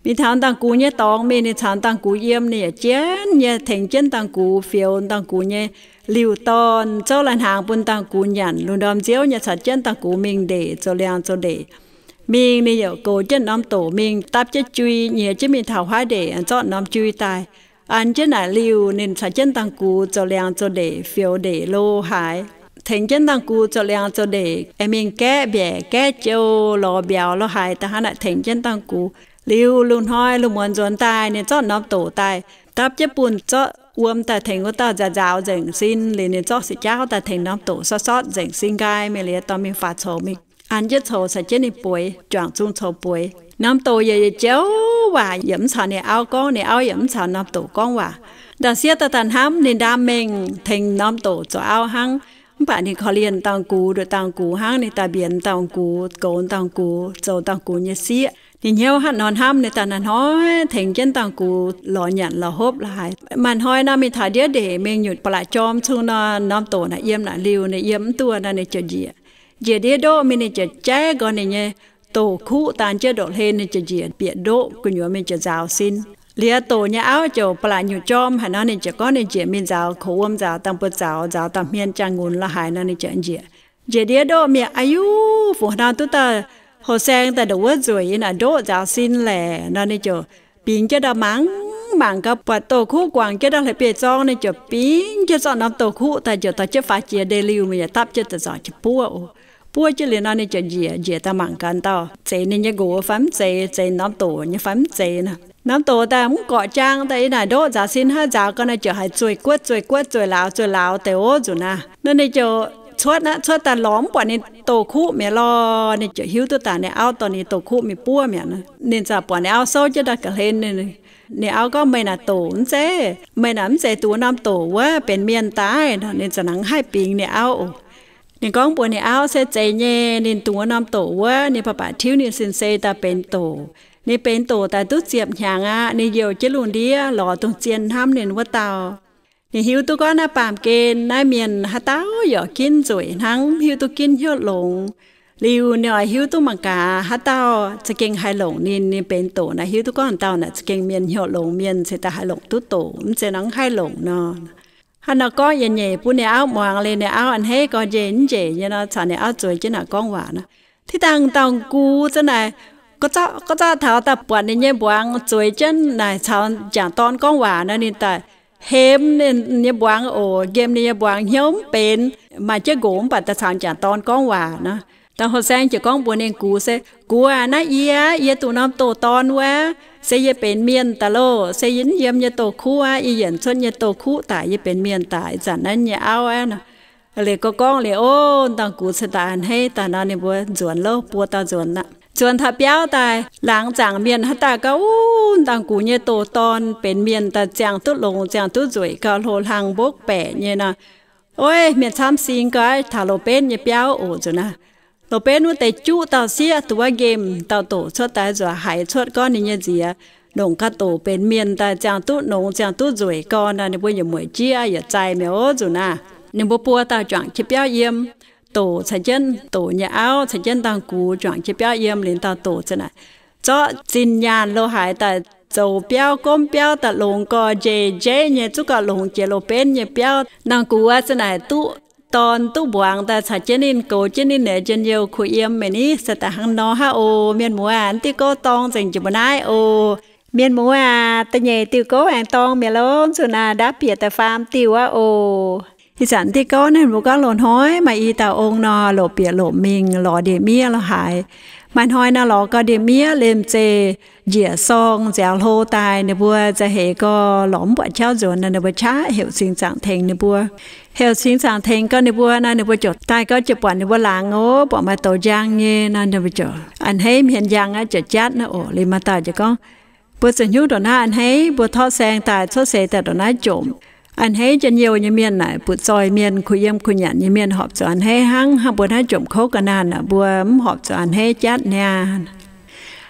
Mingh taux dauh gux nyei dorngx mingh, ninh caux dauh gux yiem, ninh yaac jienv nyei tengx jienv dauh gux, fioux dauh gux nyei liuh dorn, zouv lai-hnaangx bun dauh gux nyanc. Lungh ndorm nziouv nyei caux jienv dauh gux mingh ndeic, zoux liangx zoux ndeic. Mingh ninh yaac goux jienv norm doqc mingh, dapv jienv jui, nyiex jienv mingh taux huaav ndeic, zorqv norm jui daaih an jienv naaic liuh, ninh caux jienv dauh gux zoux liangx zoux ndeic, fioux ndeic lo haaix, tengx jienv dauh gux zoux liangx zoux ndeic, aengx mingh gaeqv mbiaec gaeqv jou, lorz mbiauz lo haaix, da'hnangv naaic tengx jienv dauh gux. Liuz lungh hnoi lungh muonz nzuonx daaih, ninh zorqv norm doqc daaih, dapv jienv bunh zorqv wuom daaih tengx wuov dauh nzaaux nzaaux nzengc sin. Liuz ninh zorqv siqc jaauv daaih tengx norm doqc sortv sortv nzengc sin nqaai mingh, liuz dorh mingh faaux coux mingh, an jienv coux caux jienv ninh bueix, juangc zung coux bueix. Norm doqc yaac yietc joux waac yaac mv caux ninh auv gorngv, ninh auv yaac mv caux norm doqc gorngv waac. Dauh sieqv daaih daaih hnamv ninh ndaam mengh tengx norm doqc zoux auv hnangv. Mv baac ninh korv-lienh dauh gux, nduqc dauh gux hnangv. Ninh daaih mbienx dauh gux, goux dauh gux, zoux dauh gux nyei sieqv. Ninh hnyouv hnangv nor hnamv, ninh daaih hnoi-hnoi tengx jienv dauh gux lorz nyanc lorz hopv lo haaix. Maaih hnoi nor mingh taux ndiev ndeic mingh nyutc ba'laqc jorm cung nor, norm doqc naaic yiem naaic liuh, ninh yiem mv duqv nor ninh ziouc njiec. Njiec ndiev ndoqv mingh, ninh ziouc jaiv nqoi ninh nyei doqc kuqv daan jienv ndoqc hlen, ninh ziouc njiec bieqc ndoqv gu'nyuoz mingh ziouc nzaaux sin. Liuz doqc nyei auv ziouc ba'laqc nyutc jorm haic nor, ninh ziouc gorngv ninh njiec mingh nzaaux koux wuom, nzaaux dangh buoz zaux, nzaaux dangh hmien ziangh ngunx la'haaix nor, ninh ziouc njiec. Njiec ndiev ndoqv mi'aqv, a'yuv, fu hnangv duqv daaih houh saeng daaih ndongc wuov nzueic yiem naaic ndoqv nzaaux sin laeh nor, ninh ziouc bingx jienv ndau mangc, mangc gau buatc douz-kuqv guangc jienv ndau hleix bieiv-zorng, ninh ziouc bingx jienv zorqv norm douz-kuqv daaih ziouc dorh jienv faaux jiex ndeic-liuh mingh, yaac dapv jienv daaih nzauc jiex buov oc. Buov jienv liuz nor, ninh ziouc njiec, njiec daaih mangc gaax dauh zeix ninh nyei nqox fai mv zeiz, zeix norm doqc nyei fai mv zeiz nor. Norm doqc daaih mv gorqv jaang daaih yiem naaic ndoqv nzaaux sin hnangv, nzaaux gau naaic ziouc haiz zueih guotv zueih guotv, zueih lauz zueih lauz deix oc nzunc naaiv. Nor ninh ziouc cuotv aqv, cuotv daaih lorz mv buatc ninh douz-kuqv mi'aqv lorh. Ninh ziouc hiuv duqv daaih ninh auv dorh ninh douz-kuqv mingh buov mi'aqv. Ninh ziouc buatc ninh auv souv jienv ndau ga'hlen. Ninh auv gorngv, Meih naaic doqc mv zeiz? Meih naaic mv zeiz dungx norm doqc wuov benx mienh daaih nor. Ninh za'nanc haih bingx ninh auv oc. Ninh gorngv mbuox ninh auv se zeiz nyei, ninh dungx wuov norm doqc wuov, ninh baac baac tiuv ninh sin-sei daaih benx doqc. Ninh benx doqc daaih duqv ziepc hnyangx aqv. Ninh youh jienv lungh ndiev lorz dongh zien hnamv ninh wuov dauh. Ninh hiuv duqv gorngv naaiv baamh gen naaiv mienh haaix dauh yaac ginv nzueic hnangv, mv hiuv duqv ginv hnyouv longx. Liuz ninh oix hiuv duqv mangc gaax haaix dauh za'gengh haih longc ninh. Ninh benx doqc naaic hiuv duqv gorngv dauh naaic za'gengh mienh hnyouv longx mienh cingx daaih haih longc duqv doqc, mv zeiz nor mv haih longc nor. Hnangv nor gorngv yietc nyeic bun ninh auv muangx liuz, ninh auv a'hneiv gorx njeih mv njeih nyei nor, caux ninh auv zueiz jienv naaic gorngv waac nor. Tiv dangh dauh gux za'naaic gorqv-zorqv gorqv-zorqv taux daaih buatc ninh nyei mbuangz zueiz jienv naaic caux m'jangc dorn gorngv waac nor, ninh daaih hemx ninh nyei mbuangz oc, nqemh ninh nyei mbuangz hnyouv mv benx, maaih jienv nqox mv baac daaih caux m'jangc dorn gorngv waac nor. Dauh houh saeng ziouc gorngv mbuox ninh gux se, Gux aac, naaiv yie, yie dungx norm douz-dorn wuov, se yie benx mienh daaih loh. Se yie mv yiem nyei douz-kuqv aqv, yie yienc cuotv nyei douz-kuqv daic, yie benx mienh daic. Ih zanc naaiv nyei auv aqv nor. Liuz gorngv gorngv liuz, ov, dauh gux cingx daaih a'hneiv daaih nor, ninh mbuo nzuonx loh, buo dauh nzuonx aqv. Nzuonx taux biauv daaih, laangz zaangc mienh haaix dauh gauh, ov, dauh gux nyei douz-dorn benx mienh daaih ziangh duqv longx, ziangh duqv nzueic gauh hlo hlang mbopv baeqc nyei nor. Ov, mienh camv sing gau, taux loz-benv nyei biauv oc nzunc naaiv. Loz-benv wuov deix juqv dauh sieqv duqv nqemh dauh doqc cuotv daaih nzuonx haiz cuotv gorngv ninh nyei nziex nongc gauh doqc benx mienh daaih ziangh duqv nongx ziangh duqv nzueic gau nor, ninh mbuo yietc mueic jieqv yietc zaih mi'aqv oc nzunc naaiv. Ninh mbuo buo dauh juangc jiex biauv yiem, doqc caux jienv doqc nyei auv caux jienv dauh gux juangc jiex biauv yiem liuz, dauh doqc za'naaic zorqv zinh nyaanh lo haaix daaih zoux biauv, gomv biauv daaih longx gau, njeic njeiv nyei, zuqv gauh longx jiex loz-benv nyei biauv. Dauh gux za'naaic duqv dorn duqv mbuangz daaih caux jienv ninh, goux jienv ninh nyei njien-youh kuh yiem, meih ni se daaih hnangv nor hnangv oc. Mienh muoz aac, diuh gouv dorng nzengc jiex mbuo naaiv oc. Mienh muoz aac, da'nyeic diuh gouv aengx dorng mi'aqv loh, nzunc naaiv ndapv bieqc daaih faam diuh aqv oc. Ih zanc diuh gouv naaiv mbuo gorngv loz-hnoi maaih i dauh ong nor, loqc bieqc loqc mingh lorz ndie-miev lo haaix. Maaih hnoi nor lorz gau ndie-miev liemh zeih njiec sorng nziaaux hlo daaih, ninh mbuo za'heix gau lorz mv buatc qauv nzuonx nor, ninh mbuo qaqv heuc cingx zaangc tengx ninh mbuo. Heuc cingx zaangc tengx gau ninh mbuo nor, ninh mbuo ziouc daaih gau ziouc buatc ninh mbuo laangz oc, buatc maaih douz njang nyei nor, ninh mbuo ziouc a'hneiv hmien njang aqv, ziouc jatv naaiv oc. Liuz maaih dauh ziouc gorngv, mbuo zuqc hnyouv ndongc naaiv a'hneiv, mbuo torqv saeng daaih cuotv seix daaih ndongc naaiv jomc. A'hneiv njien-youh nyei mienh naaic, butv zoih mienh, kuh yiem kuh nyanc nyei mienh horpc zuqc a'hneiv hnangv. Hnangv mbuo naaiv jomc kouv ga'naanh naaic, mbuo mv horpc zuqc a'hneiv jatv niaa.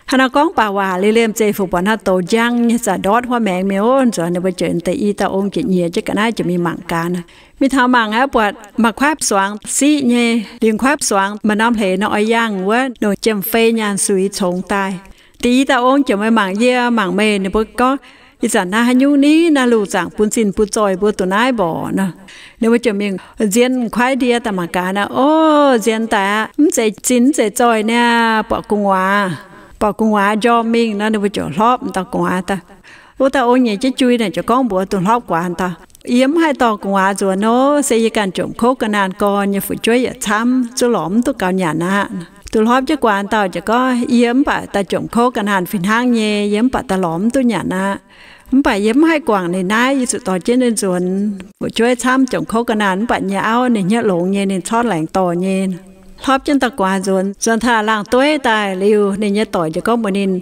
Hnangv nor gorngv baac waac liuz, liemh zeih fu'jueiv buatc hnangv douz njang nyei, za'gengh ndortv huov maengx mi'aqv. Nzuonx ninh mbuo ziouc deix i dauh ong ziouc nyiex jienv ga'naaiv ziouc mingh mangc gaax. Mingh taux mangc aqv, buatc maaih kuaaiv suangx siqv nyei. Liuz kuaaiv suangx maaih norm hleix nor oix yangh wuov, longc jiem-fei nyaanh suix congx daaih. Deix i dauh ong ziouc meih mangc yie, mangc meih, ninh mbuo gorngv, ih zanc naaiv haaix nyungc ni, naaiv lungh zaangc bun zinh bun zoih mbuo duqv naaiv mborqc nor. Ninh mbuo ziouc mingh nzien kuaaiv ndie daaih mangc gaax nor, ov, nzien daaih aqv, mv zeiz zinh mv zeiz zoih niaa, buatc gu'nguaaz. Buatc gu'nguaaz njormh mingh nor, ninh mbuo ziouc hlorpv dauh gu'nguaaz daaih. Wuov dauh ong nyeic jienv jui naaic ziouc gorngv mbuox duqv hlorpv guaax daaih, yie mv haih dorh gu'nguaaz nzuonx nor, se yie ganh jomc kouv ga'naanh gorn nyei, fu'jueiv yietc camv, zuqc lorz mv duqv gaux nyanc aqv. Duqv hlorpv jienv guaax dauh ziouc gorngv, yie mv baac daaih jomc kouv ga'naanh fih hnangv nyei, yie mv baac daaih lorz mv duqv nyanc aqv. Mv baac yie mv haih guangc ninh naaiv, yie zuqc dorh jienv ninh nzuonx. Fu'jueiv camv jomc kouv ga'naanh, mv baac nyei auv ninh hnyouv longx nyei, ninh corc laengz dorh nyei. Hlorpv jienv dauh guaax nzuonx, nzuonx taux laangz dueiv daaih liuz, ninh nyei doic ziouc gorngv mbuox ninh,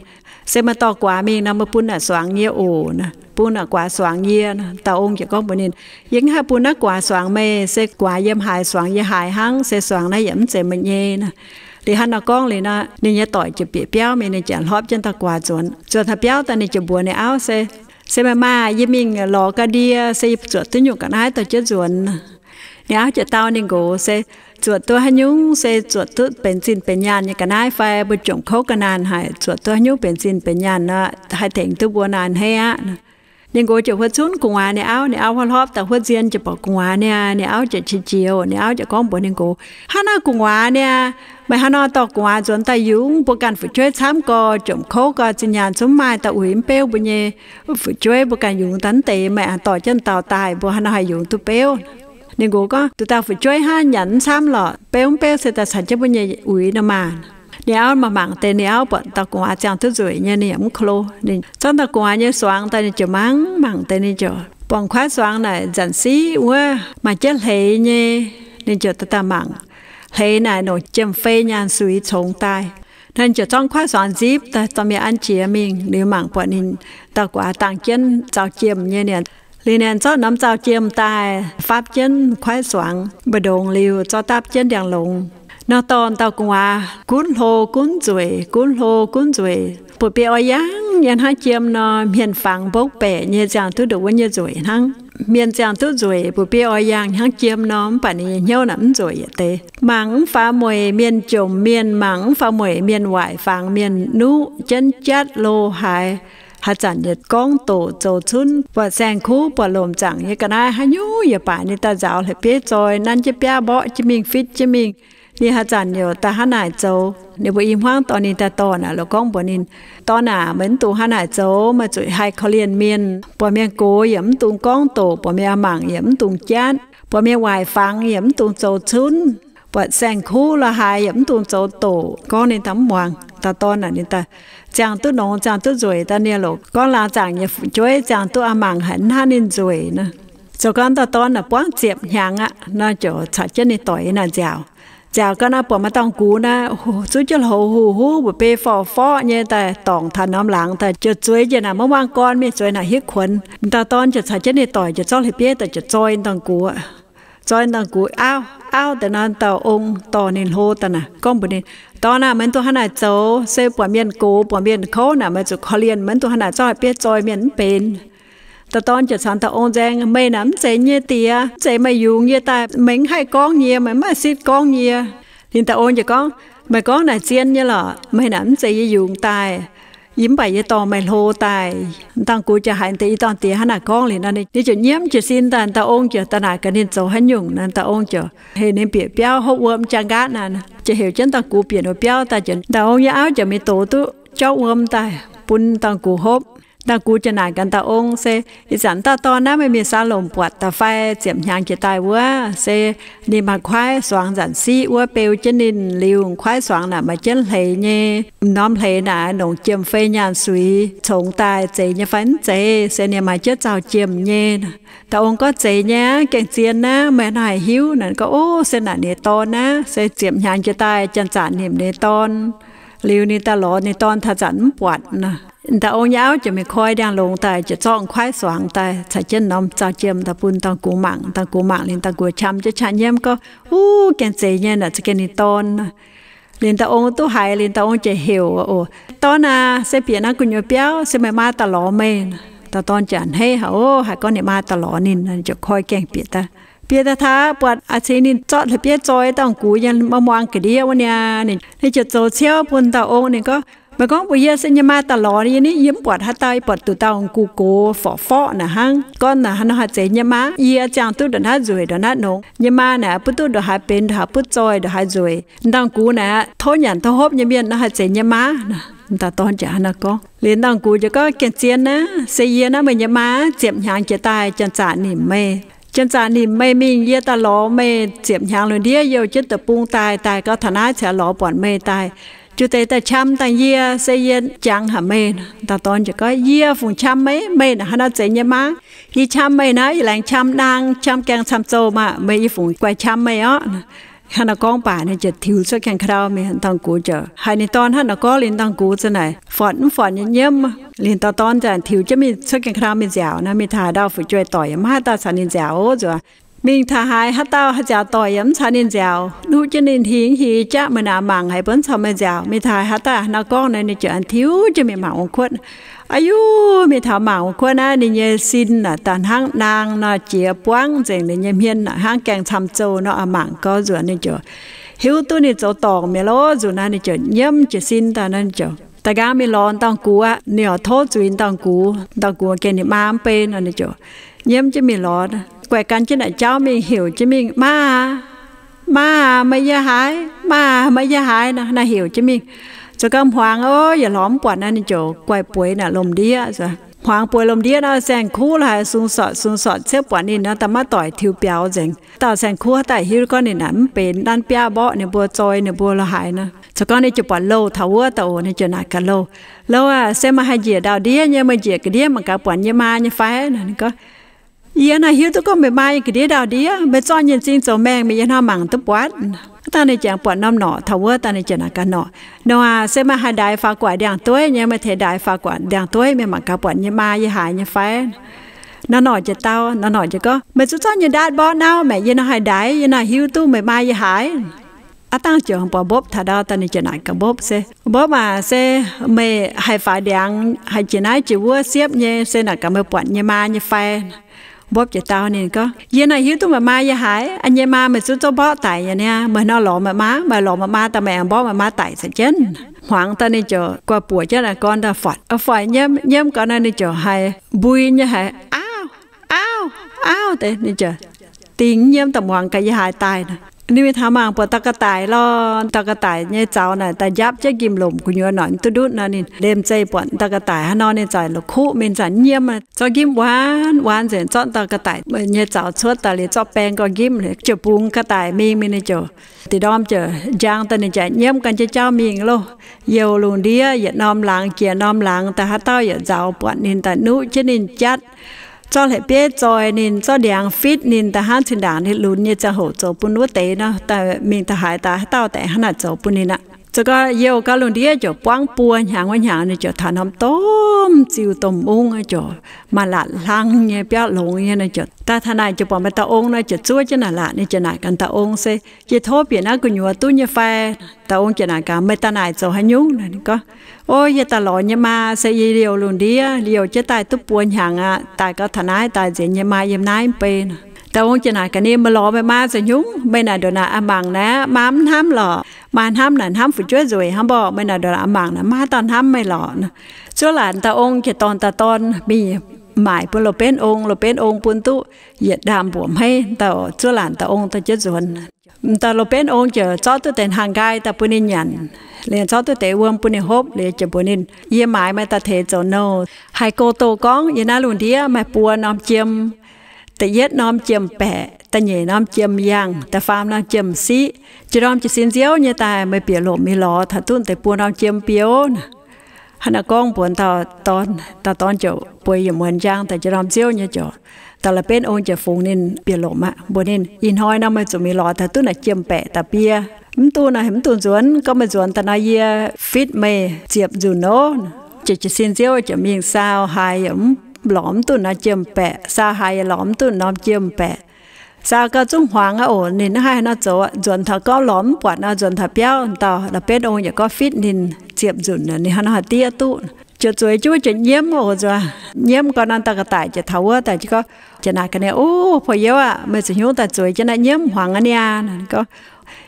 se meih dorh guaax mingh nor, meih bun naaic suangx yie oc. Bun naaic guaax suangx yie. Dauh ong ziouc gorngv mbuox ninh, yie mv haih bun naaiv guaax suangx meih, se guaax yiem haaix suangx yie haaix hnangv, se suangx naaiv yaac mv zeiz meih nyei. Liuz hnangv nor gorngv liuz nor, ninh nyei doic ziouc bieqc biauv mingh, ninh ziouc hlorpv jienv dauh guaax nzuonx. Nzuonx taux biauv daaih ninh ziouc mbuox ninh auv se, se meih maah, yie mingh lorz ga'ndie, se yie zuoqc duqv nyungc ga'naaiv dorh jienv nzuonx. Ninh auv ziouc dau ninh nqox se, zuoqc duqv haaix nyungc se zuoqc duqv benx zinh benx nyaanh nyei ga'naaiv fai mbuo jomc kouv ga'naanh haic, zuoqc duqv haaix nyungc benx zinh benx nyaanh nor, haih tengx duqv mbuo naaic hneiv aqv. Ninh nqox ziouc huotv cunv gu'nguaaz ninh auv. Ninh auv huotv hlopv daaih huotv nzien ziouc buatc gu'nguaaz niaa. Ninh auv ziouc qiex jiez, ninh auv ziouc gorngv mbuox ninh nqox, Hnangv naaiv gu'nguaaz niaa, meih haaix nor dorh gu'nguaaz nzuonx daaih yungz? Mbuo ganh fu'jueiv camv gorx, jomc kouv gorx, zinh nyaanh zungv maaih, daaih uix mv beuv mbuo nyei fu'jueiv. Mbuo ganh yungz daaih mv deix, meih aengx dorh jienv dauh daaih, mbuo haaix nor haih yungz duqv beuv? Ninh nqox gorngv, Duqv dauh fu'jueiv hnangv, nyanc mv camv lorqc, beuv mv beuv se daaih caux jienv mbuo nyei uix nor maah. Ninh auv mangc mangc deix, ninh auv buatc dauh gu'nguaaz ziangh duqv nzueic nyei, ninh yaac mv klo. Ninh zorqv dauh gu'nguaaz nyei suangx daaih, ninh ziouc mangc mangc deix, ninh ziouc buangh kuaaiv suangx naaic nzanc siqv wuov maaih jienv hleix nyei. Ninh ziouc daaih mangc, hleix naaic nongc jiem-fei nyaanh suix congx daaih. Naaiv ninh ziouc zorqv kuaaiv suangx nzipv daaih dorh mingh an jiex mingh. Liuz mangc buatc ninh dauh gu'nguaaz dangh jienv zaux jiem nyei niaa. Liuz ninh zorqv norm zaux jiem daaih fapv jienv kuaaiv suangx mbu'ndongx liuz, zorqv dapv jienv ndiangx-longx. Nor dorh dauh gu'nguaaz gunv hlo gunv nzueic, gunv hlo gunv nzueic, buoz-biei oix yangh nyei hnangv jiem nor, hmien fangx mbopv baeqc nyei, ziangh duqv ndongc wuov nyei nzueic hnangv. Hmien ziangh duqv nzueic, buoz-biei oix yangh hnangv jiem nor, mv baac ninh nyei hnyouv naaic mv nzueic yietc deix. Mangc mv faaux mueic mienh jomc mienh, mangc mv faaux mueic mienh waaic fangx mienh nuqv jienv jatv lo haaix. Haaix zanc yietc gorngv doqc zoux cunv, buatc saeng-kuv, buatc lomc zaangc nyei ga'naaiv, haaix nyungc yaac baac ninh daaih nzaaux hleix bieiv zoi, nanv jienv biaav mborqv jienv mingh, fitv jienv mingh. Ninh haaix zanc yaac daaih hnangv naaic zoux. Ninh mbuo i hmuangv dorh ninh daaih dorh naaic, lorz gorngv mbuox ninh, Dorn aac, meih mv dungx hnangv naaic zoux. Meih zuqc haih korv-lienh mienh. Buatc mienh gox yaac mv dungx gorngv doqc, buatc mienh a'mangc yaac mv dungx jatv, buatc mienh waaic fangx yaac mv dungx zoux cunv, buatc saeng-kuv lo haaix yaac mv dungx zoux doqc. Gorngv ninh daaih mv muangx. Dauh dorn naaic ninh daaih ziangh duqv nongx, ziangh duqv nzueic daaih, ninh lorz gorngv laangz zaangc nyei fu'jueiv ziangh duqv a'mangc haic, hnangv ninh nzueic nor. Zoux gau dauh dorn naaic buangv ziepc hnyangx aqv nor, ziouc caux jienv ninh doic naaic nziaauc. Nziaauc gau naaic, buatc maaih dauh gux naaic, zuov jienv houx huv-huv, mbuoqc bei forv-forv nyei daaih dorngc taux norm laangz daaih, ziouc zueiz njiec naaic maiv muangx gorn mingh, zueiz naaic hitv kuonx. Dauh dorn ziouc caux jienv ninh doic ziouc zorqv hleix bieiv daaih ziouc zoi dauh gux. Zoi dauh gux auv, auv deix nor, dauh ong dorh ninh hlo daaih naaic, gorngv mbuox ninh, Dorn aac, meih mv dungx hnangv naaic zoux. Se buatc mienh gox, buatc mienh kouv naaic, meih zuqc korv-lienh, meih mv dungx hnangv naaic zorqv hleix bieiv zoi mienh mv benx. Dauh dorn ziouc caux dauh ong nzaeng, Meih naaic mv zeiz nyei diex, mv zeiz meih yungz yie daaih, meih mv haih gorngv yie, meih mv maaih sitv gorngv yie. Ninh dauh ong ziouc gorngv, Meih gorngv naaic zien nyei lorqc. Meih naaic mv zeiz yie yungz daaih. Yie mv baac yie dorh meih hlo daaih. Dauh gux ziouc haiz deix i dorn diex hnangv naaic gorngv liuz nor, ninh ziouc nyiemv jiez sin daaih. Dauh ong ziouc daaih naaic gaax ninh zoux haaix nyungc nor, dauh ong ziouc heuc ninh bieqc biauv hopv wuom jaang nqaatv naaic, ziouc heuc jienv dauh gux bieqc wuov biauv daaih. Dauh ong nyei auv ziouc mingh dox duqv jauv wuom daaih bun dauh gux hopv. Dauh gux ziouc naaic gaax dauh ong se, Ih zanc dauh dorn naaiv meih mingh saa lomc buatc daaih fai? Ziepc hnyangx jiex daaih wuov se ninh maaih kuaaiv suangx nzanc siqv wuov beu jienv ninh liuz, kuaaiv suangx naaic maaih jienv hleix nyei. M'norm hleix naaic nongc jiem-fei nyaanh suix congx daaih, zeiz nyei fai mv zeiz? Se ninh maaih jienv zaux jiem nyei. Dauh ong gorngv, Zeiz nyei aqv, gengh zien aqv, meih hnangv haaix hiuv? Ninh gorngv, Ov, se naaic ninh dorn aqv. Se ziepc hnyangx jiex daaih janx-zaqc nimc ninh dorn liuz, ninh daaih lorz ninh dorn taux zanc mv buatc nor. Dauh ong nyei auv ziouc mingh koi ndiangx-longx daaih, ziouc zorqv kuaaiv suangx daaih caux jienv norm zaux jiem daaih bun dauh gux mangc. Dauh gux mangc liuz, dauh gux qam jienv qaqv nyiemv gorngv, Ov, gengh zeiz nyei, naaic za'gengh ninh dorn. Liuz dauh ong duqv haiz liuz, dauh ong ziouc heuc, Oc, dorn aac, se bieqc naaiv gu'nyuoz biauv, se meih maa daaih lorz meih. Dauh dorn ziouc a'hneiv haic, ov, haiz gorngv ninh maa daaih lorz ninh, ziouc koi gaengh bieqc daaih. Bieqc daaih taux buatc a'cingx ninh zorqv hleix bieiv zoi dauh gux nyei maiv muangx ga'ndiev wuov niaa. Ninh ziouc zoux ciouv bun dauh ong, ninh gorngv, Meih gorngv mbuox yie se nyei maa daaih lorz yie ni, yie mv buatc haaix dauh, yie buatc duqv dauh gux gox forv-forv naaic hnangv. Gorngv naaic haaix nor haih zeiz nyei maa? Yie ziangh duqv ndongc naaiv nzueic ndongc naaiv nongx, nyei maa naaic butv duqv ndongc haaix benx ndongc haaix, butv zoih ndongc haaix nzueic. Dauh gux naaic tov nyanc tov hopv nyei mienh nor haih zeiz nyei maa? Dauh dorn ziouc hnangv naaiv gorngv. Liuz dauh gux ziouc gorngv, Gengh zien aqv, se yie naaiv meih nyei maa, ziepc hnyangx jiex daaih janx-zaqc nimc meih. Janx-zaqc nimc meih mingh, yie daaih lorz meih ziepc hnyangx lungh ndiev, youh jienv deic-bung daaih, daaih gau taux naaiv cingx lorz buatc meih daaih. Juv deix daaih qam dangh yie, se yie jangx haic meih. Dauh dorn ziouc gorngv, Yie fungc qam meih? Meih naaic haaix nor zeiz nyei maa? Yie qam meih naaiv, yie laengz qam naang, qam gaengh camv-zoh maah, meih yie fungc guai qam meih orqv. Hnangv naaiv gorngv baac ninh ziouc tiux cuotv gaengh ka'ndau mingh. Dauh gux ziouc haiz ninh dorn hnangv naaiv gorngv liuz, dauh gux za'naaic fortv mv fortv nyei nyiemv. Liuz dauh dorn ziouc tiux jienv mingh cuotv gaengh ka'ndau mingh nziaauc nor, mingh taux haaix ndau fu'jueiv doic yaac maiv haih daaih caux ninh nziaauc ov, nzuonx Mingh taux haaix haaix dauh haaix nziaaux doic yaac mv caux ninh nziaaux, nuqv jienv ninh hingh hingh jaqv meih naaic mangc haic mbuo mv caux meih nziaaux. Mingh taux haaix haaix dauh haaix nor gorngv naaic ninh ziouc an tiuv jienv mingh mangc wuov kuotv. Aa yuv, mingh taux mangc wuov kuotv naaiv ninh nyei sin naaic daaih hnangv naang nor jiex buangv nzengc, ninh nyei hmien naaic hnangv gaengh camv zouh nor. Aa mangc gau nzuonx ninh ziouc hiuv duqv ninh zoux dorngc mi'aqv lorqc. Nzuqc naaiv ninh ziouc nyiemv jiez sin daaih nor ninh ziouc da'nqaang mingh lorz dauh gux aqv. Ninh oix tov zuiz dauh gux, dauh gux gengh ninh maa mv bei nor ninh ziouc nyiemv jienv mingh lorz, guaih gan jienv naaic jauv mingh heuc jienv mingh, Maa aac, maa aac, meih yiem haaix? Maa aac, meih yiem haaix? Naaiv heuc jienv mingh. Zoux gau hmuangx ov, yietc lorz mv buatc naaiv ninh ziouc guaih bueix naaic lomh ndiev. Hmuangx bueix lomh ndiev nor saeng-kuv la'haaix sung sortc sung sortc, ziouc buatc ninh nor daaih maiv doic tiux biaux nzengc. Dauh saeng-kuv daaih hiuv gorngv ninh naaic mv benx nanv biaav mborqv ninh mbuo, zoi ninh mbuo la'haaix nor. Zoux gau ninh ziouc buatc louh taux wuov daaih oc, ninh ziouc naaic gaax louh, Louh aac, se meih haih njiec ndau-ndiev nyei, meih njiec ga'ndiev mangc gaax buatc yie nyei maa nyei fai? Naaic ninh gorngv, Yie naaiv hiuv duqv gorngv meih maa yiem ga'ndiev ndau-ndiev, meih zorqv nyei m'zing zoux maengh mingh yie hnangv mangc duqv buatc. Wuov dauh ninh ziouc buatc norm norqc taux wuov dauh, ninh ziouc naaic gaax norqc, Norqc aac, se meih haih ndaix faaux guatc ndiangx-dueiv nyei, meih teix ndaix faaux guatc ndiangx-dueiv mingh mangc gaax buatc yie nyei maa yiem haaix nyei fai? Norm norqc ziouc dau, norm norqc ziouc gorngv, Meih zungv zorqv nyei ndaatv mborqv nauv maah, yie nor haih ndaix, yie nor hiuv duqv meih maa yiem haaix. Aav dangh ziouc buatc mbopv taux ndau daaih, ninh ziouc naaic gaax mbopv, Se mbopv aac, se meih haih faaux ndiangx, haih jiex naaiv jiex wuov siepv nyei, se naaic gaax meih buatc yie nyei maa nyei fai? Mbopv ziouc dau ninh gorngv, Yie nor hiuv duqv meih maa yiem haaix. Yie nyei maa meih zungv zorqv mborqv daic nyei niaa. Meih nor lorz meih maa, meih lorz meih maa daaih meih aengx mborqv meih maa daic caux jienv. Hmuangx daaih ninh ziouc guaih buoc jienv naaic gorn daaih, Foic, foic, nyiemv, nyiemv gau nor ninh ziouc haiz mbui nyei haiz, Auv, auv, auv, deix. Ninh ziouc dingh nyiemv daaih muangx gaax yiem haaix daaih nor. Ninh mingh taux mangc buatc dauh ga'daic lorh. Dauh ga'daic nyei zaux naaic daaih njapv jienv njimv-lomc gu'nyuoz noic duqv ndutv nor, ninh liemh zeih buatc dauh ga'daic haaix nor ninh za'gengh la'kuqv mingh, zanc nyiemv, zorqv njimv waanc waanc nzengc, zorqv dauh ga'daic nyei zaux cuotv daaih liuz zorqv baeng gau njimv, ziouc bungx ga'daic mingh. Mingh ninh ziouc, da'nyeic ndorm ziouc njang daaih ninh ziouc nyiemv gan jienv jauv mingh loh. Youh lungh ndiev yietc norm laangz jiex norm laangz daaih, haaix dauh yietc nzaaux buatc ninh daaih nuqv jienv ninh jatv, zorqv hleix bieiv zoih ninh, zorqv ndiangx fitv ninh daaih hnangv zinh ndaangc ninh lunx nyei ziangh hoc zoux bun wuov deix nor, daaih mingh daaih haaix daaih haaix dauh daaih hnangv naaic zoux bun ninh aqv. Zoux gau youh gau lungh ndiev ziouc buangv buo hnyangx wuov hnyangx, ninh ziouc taux norm domh ziuh domh mungv ziouc maaih laatc hlang nyei biauv longx nyei. Ninh ziouc daaih taux naaic ziouc buatc maaih dauh ong nor ziouc zuov jienv naaic laatc. Ninh ziouc naaic gaax dauh ong, Se yie tov bieqc naaiv gu'nyuoz duqv nyei fai? Dauh ong ziouc naaic gaax, Meih daaih naaic zoux haaix nyungc? Ninh gorngv, O, yie daaih lorz nyei maa, se yie liouh lungh ndiev liouh jienv daaih duqv buo hnyangx aqv. Daaih gau taux naaiv daaih nziex nyei maa yiem naaiv mv bei nor. Dauh ong ziouc naaic gaax ninh, Meih lorz meih maa zoux haaix nyungc? Meih naaic ndongc naaic a'mangc naaic maa mv hnamv lorqc. Maa hnamv naaic hnamv fu'jueiv nzueic hnangv mborqc. Meih naaic ndongc naaic a'mangc naaic maiv haaix dauh hnamv meih lorqc. Zuov laatc dauh ong ziouc dorh dauh dorn mingh maaic bun loz-benv ong. Loz-benv ong bun duqv yietc ndaamv mbuoqc hmeiv. Dauh zuov laatc dauh ong daaih jienv nzuonx. Dauh loz-benv ong ziouc zorqv duqv deix hnaangx nqaai daaih bun ninh nyanc, liemh zorqv duqv deix wuom bun ninh hopv liuz ziouc mbuox ninh, Yie maaiz meih daaih teix zoux nouh. Haih go doh gorngv yiem naaiv lungh ndiev maaih buo norm jiem. Da'yietv norm jiem-baeqc, da'nyeic norm jiem-yangh, da'faam norm jiem-siqv. Jiex ndorm jiez sin nziouv nyei daaih meih bieqc lomc mingh lorz taux duqv deix buo norm jiem bieqc oc. Hnangv naaiv gorngv mbuox dauh dorn. Dauh dorn ziouc bueix yietc muonz njang daaih jiex ndorm nziouv nyei ziouc, dauh loz-benv ong ziouc fungx ninh bieqc lomc aqv, mbuox ninh, Ih hnoi nor meih zuqc mingh lorz taux duqv naaic jiem-baeqc daaih bieqc. Mv duqv naaic mv duqv nzuonx. Gorngv meih nzuonx daaih nor yie fitv meih ziepc nzunc oc. Ziouc jiez sin nziouv ziouc mingh saau haaix yaac mv, lorz mv duqv norm jiem-baeqc, saau haaix yaac lorz mv duqv norm jiem-baeqc. Saau gau zungv hmuangx aqv oc. Ninh naaiv haih nor zoux, nzuonx taux gorngv lorz mv buatc nor, nzuonx taux biauv dauh loz-benv ong yaac gorngv fitv ninh ziepc nzunc, ninh hnangv nor haih diev duqv. Ziouc zueiz jienv wuov ziouc nyiemv oc. Nzuonx nyiemv gau nor, dauh ga'daic ziouc taux wuov daaih jienv gorngv, ziouc naaic gaax ninh, O, porv youz aac, meih zoux haaix nyungc daaih zueiz jienv naaiv nyiemv hmuangx aqv niaa? Ninh gorngv,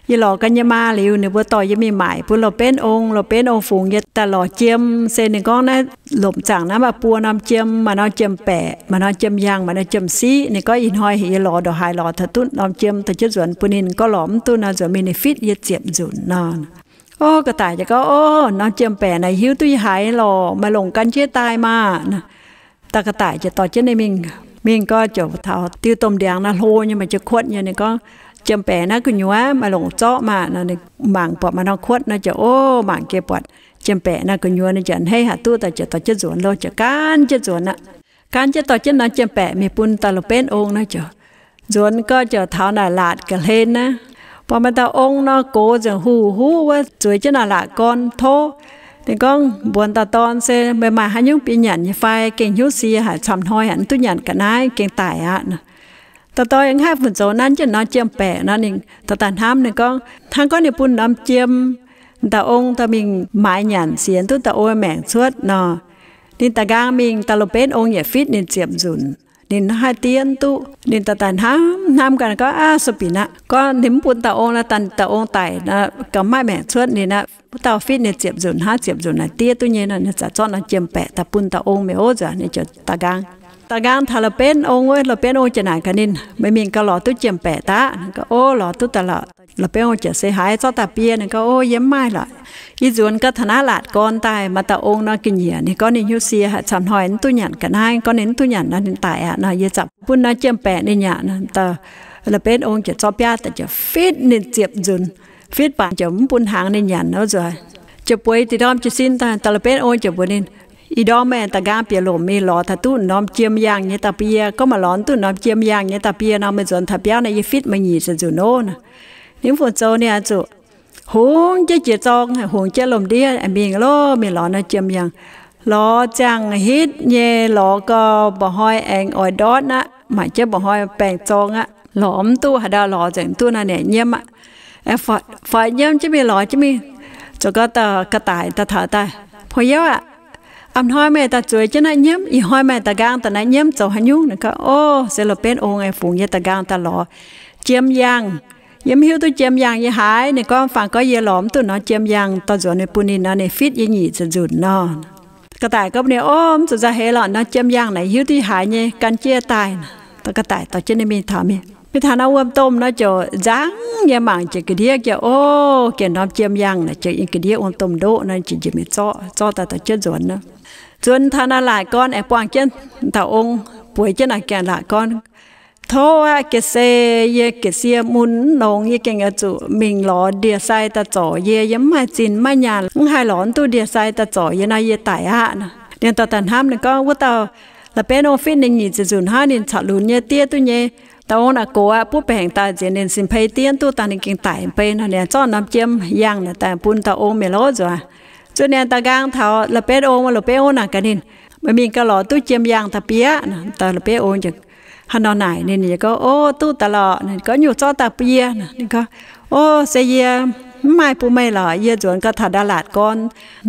Yie lorz gau nyei maa liuz, ninh mbuo dorh yie mingh maaic bun loz-benv ong. Loz-benv ong fungx yie daaih lorz jiem, se ninh gorngv naaiv lomc zaangc naaiv maaih buo norm jiem, maaih norm jiem-baeqc, maaih norm jiem-yangh, maaih norm jiem-siqv. Ninh gorngv ih hnoi heuc yie lorz ndongc haaix lorz taux duqv norm jiem daaih jienv nzuonx bun ninh. Gorngv lorz mv duqv nor, nzuonx mingh ninh fitv yie ziepc nzunc nor. O, ga'daic ziouc gorngv, O, norm jiem-baeqc naaic hiuv duqv yiem haaix lorqc, meih longc gan jienv daaih maah. Dauh ga'daic ziouc dorh jienv ninh mingh. Mingh gau ziouc taux diuh domh ndiangx naaiv hlo nyei, maaih jienv kuotv nyei. Ninh gorngv, Jiem-baeqc naaiv gu'nyuoz meih longc zorqv maah. Nor ninh mangc buatc maaih norm kuotv nor ziouc, O, mangc gaax buatc jiem-baeqc naaiv gu'nyuoz, ninh ziouc a'hneiv haaix duqv daaih ziouc dorh jienv nzuonx loh, ziouc gaanv jienv nzuonx aqv. Gaanv jienv dorh jienv norm jiem-baeqc mingh bun dauh loz-benv ong nor ziouc nzuonx gau ziouc taux naaic laatc ga'hlen naaiv, buatc maaih dauh ong nor gox nzengc, huv huv wuov, zueiz jienv naaic laatc gorn tov. Ninh gorngv mbuox dauh dorn, Se meih maaih haaix nyungc bun yie nyanc nyei fai? Gengh hnyouv sie haic, camv hnoi haic mv duqv nyanc ga'naaiv, gengh daic aqv nor. Dauh dorn yaac mv haih fungc zoux, nanv jienv norm jiem-baeqc nor. Ninh daaih hnamv, ninh gorngv, hnangv gorngv ninh bun norm jiem dauh ong dorh mingh maaiz nyanc, sienx duqv dauh ong maengc cuotv nor, ninh daaih nqaang mingh, dauh la'benv ong yaac fitv ninh ziepc nzunc. Ninh haih diev duqv. Ninh daaih hnamv hnamv ganh gorngv, Aav, so bieqc aqv. Gorngv ninh mv bun dauh ong nor, dauh ong daic nor, gauh maiv maengc cuotv ninh aqv. Wuov dauh fitv ninh ziepc nzunc hnangv, ziepc nzunc naaic diev duqv nyei nor. Ninh ziouc zorqv norm jiem-baeqc daaih bun dauh ong mi'aqv oc. Nzunc ninh ziouc daaih nqaang, daaih nqaang taux la'benv ong wuov. La'benv ong ziouc naaic gaax ninh, Meih mingh gau lorz duqv jiem-baeqc daaih aqv? Ninh gorngv, Ov, lorz duqv daaih lorqc. La'benv ong ziouc se, Haiz, zorqv daaih bun yie. Ninh gorngv, Ov, yie mv maaih lorqc. Ih nzunc gau taux naaiv laatc gorn daaih, maaih dauh ong nor ga'nyiec, ninh gorngv ninh hnyouv sie haic, camv hnoi mv duqv nyanc ga'naaiv. Gorngv ninh mv duqv nyanc nor ninh daic aqv nor, yie ziouc bun norm jiem-baeqc ninh nyanc. La'benv ong ziouc zorqv biaav daaih ziouc fitv ninh ziepc nzunc. Fitv baac ziouc mv bun hnaangx ninh nyanc nor nzunc. Ziouc bueix deix ndorm jiez sin daaih, dauh la'benv ong ziouc mbuox ninh, Ih ndorm meih daaih nqaang bieqc lomc mingh lorz taux duqv norm jiem yaangh nyei dauh bie. Gorngv maaih lorz duqv norm jiem yaangh nyei dauh bie nor, meih nzuonx taux biauv nor, yie fitv meih nyic ziepc nzunc oc. Ninh mv fungc zoux, ninh oix zuqc hungx jienv jiex zorng, hungx jienv lomc ndiev mingh loh, mingh lorz norm jiem yaangh. Lorz ziangh hitv nyei, lorz gau mba'hnoi aengx oix ndortv aqv, mangc jienv mba'hnoi baengh zorng aqv, lorz mv duqv. Haaix ndau lorz nzengc duqv nor, ninh nyiemv aqv. Faix nyiemv jienv mingh, lorz jienv mingh, zoux gau dauh ga'daic daaih taux daaih, Pu-youv aac, a'hnoi meih daaih zueiz jienv naaiv nyiemv, ih hnoi meih daaih nqaang daaih naaiv nyiemv zoux haaix nyungc? Ninh gorngv, Ov, se la'benv ong aengx fungx yie daaih nqaang daaih lorz jiem yaangh. Yie mv hiuv duqv jiem yaangh yiem haaix. Ninh gorngv, Faanh gorngv yie lorz mv duqv norm jiem yaangh dorh nzuonx mingh bun ninh nor, ninh fitv yie nyic ziepc nzunc nor. Ga'daic gorngv mbuox ninh, Ov, mv zuqc nzauh heix lorqc, norm jiem yaangh naaic hiuv duqv yie haaix nyei, gan jienv daaih. Dauh ga'daic dorh jienv ninh mingh taux mingh, mingh taux norm wuom-domh nor ziouc nzangv nyei, mangc ziouc ga'ndiev jienv, ov, gengh norm jiem yaangh naaic ziouc ga'ndiev wuom-domh ndoqv nor, ziouc njiec mingh zorqv, zorqv daaih dorh jienv nzuonx. Nzuonx taux naaiv laatc gorn aengx buangh jienv dauh ong, bueix jienv naaic gengh laatc gorn, Tov aqv, ga'sie, yie ga'sie mun mv longx, yie gengh oix zuqc mingh lorz ndie-sai daaih zorc yie. Yie mv maaih zinh maiv maaih nyaanh, mv haih lorz mv duqv ndie-sai daaih zorc yie nor, yie daic aqv nor. Ninh dauh daaih hnamv, ninh gorngv, Wuov dauh la'benv ong fitv ninh nyic ziepc nzunc hnangv, ninh caux lunx nyei diev duqv nyei. Dauh ong naaic gox aqv, butv baengc daaih nziex ninh sin-pei diev duqv daaih, ninh gengh daic mv bei nor. Ninh zorqv norm jiem yaangh naaic daaih bun dauh ong mi'aqv loh nzuonx. Zuqc ninh daaih nqaang taux la'benv ong, la'benv ong naaic gaax ninh, Meih mingh gauh lorz duqv jiem yaangh daaih bieqc aqv. Dauh la'benv ong ziouc hnangv nor naaic ninh, ninh gorngv, Ov, duqv daaih lorqc. Ninh gorngv, Nyungc zorqv daaih bun yie? Ninh gorngv, Ov, se yie mv maaih bun meih lorqc, yie nzuonx gau taux ndau laatc gorn.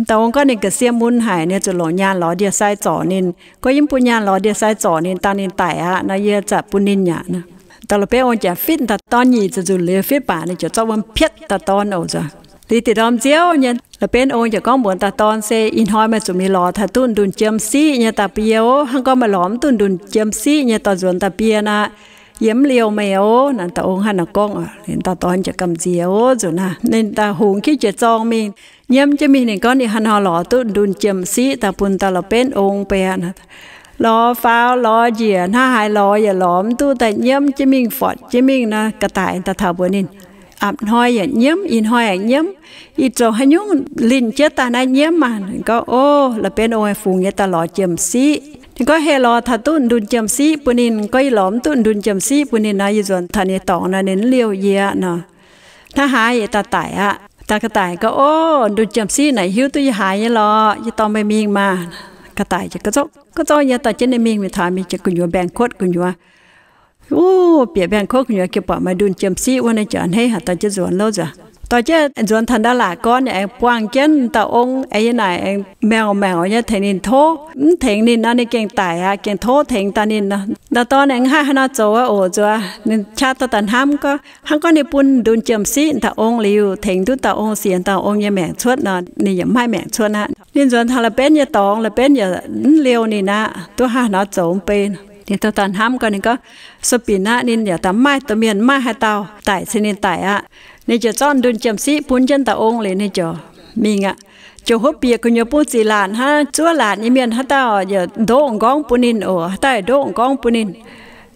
Dauh ong gorngv ninh ga'sie mun haic, ninh zuqc longc nyaanh lorz ndie-sai zorc ninh. Gorngv yie mv bun nyaanh lorz ndie-sai zorc ninh, dangh ninh daic aqv nor, yie zaqc bun ninh aqv nor. Dauh la'benv ong ziouc fitv dauh dorn nyic ziepc nzunc liuz, fitv baac ninh ziouc zorqv wuom pietv dauh dorn oc nzuonx. Liuz deix ndorm nziouv nyei, la'benv ong ziouc gorngv mbuox dauh dorn, Se ih hnoi meih zuqc mingh lorz taux duqv ndunh jiem-siqv nyei dauh bie oc. Hnangv gorngv meih lorz mv duqv ndunh jiem-siqv nyei dorh nzuonx dauh bie nor, yie mv liouh meih oc. Naaiv dauh ong hnangv naaic gorngv, dauh dorn ziouc gamh nziex oc nzuqc naaic. Ninh daaih hungx jienv jiex zorng mingh, nyiemv jienv mingh, ninh gorngv ninh hnangv haaix nor lorz duqv ndunh jiem-siqv daaih bun dauh la'benv ong bieqc. Lorz faaux lorz njiec, hnangv haaix lorz yaac lorz mv duqv, daaih nyiemv jienv mingh, fortv jienv mingh nor. Ga'daic daaih taux mbuox ninh, A'hnoi yaac nyiemv, ih hnoi yaac nyiemv. Ih zoux haaix nyungc linh jienv daaih naaiv nyiemv maah? Ninh gorngv, Ov, la'benv ong fungx yie daaih lorz jiem-siqv. Ninh gorngv, Heh lorz taux duqv ndunh jiem-siqv bun ninh. Gorngv yie lorz mv duqv ndunh jiem-siqv bun ninh nor, yie nzuonx taux ninh dorngx nor, ninh mv liouh yie nor. Hnangv haaix yie daaih daic aqv. Daaih ga'daic gorngv, Ov, ndunh jiem-siqv naaic hiuv duqv yie haaix nyei lorqc. Yie dorh meih mingh maah. Ga'daic ziouc, Ga'zorng, ga'zorng. Yie dorh jienv ninh mingh. Mingh taux mingh ziouc gu'nyuoz mbaengx-kuotv gu'nyuoz. Wuov, bieqc mbaengx-kuotv gu'nyuoz, jiex buatc maaih ndunh jiem-siqv wuov, ninh ziouc a'hneiv haic, dorh jienv nzuonx loh nzuonx. Dorh jienv nzuonx taux ndau laatc gorn yaac aengx buangh jienv dauh ong aengx yiem naaic aengx mangc mangc nyei tengx ninh tov. Mv tengx ninh nor, ninh gengh daic aqv. Gengh tov tengx daaih ninh nor, dauh dorn aengx mv haih haaix nor zoux aqv oc nzuonx. Ninh qaqv daaih hnamv gorngv, hnangv gorngv ninh bun ndunh jiem-siqv dauh ong liuz, tengx duqv dauh ong, sienx dauh ong nyei maengc cuotv nor, ninh yaac mv maaih maengc cuotv aqv. Ninh nzuonx taux la'benv nyei dorngx, la'benv yaac mv liouh ninh aqv. Duqv hnangv haaix nor zoux mv bei. Ninh daaih hnamv gorngv, ninh gorngv, So bieqc aqv, ninh yaac daaih mv maaih domh mienh, mv maaih haaix dauh, daic se ninh daic aqv. Ninh ziouc zorqv ndunh jiem-siqv bun jienv dauh ong liuz, ninh ziouc mingh aqv. Ziouc hopv bieqc gu'nyuoz bung ziqc laatc hnangv, zuov laatc nyei mienh haaix dauh yaac ndoqv m'nqorngv bun ninh oc. Haaix dauh yaac ndoqv m'nqorngv bun ninh.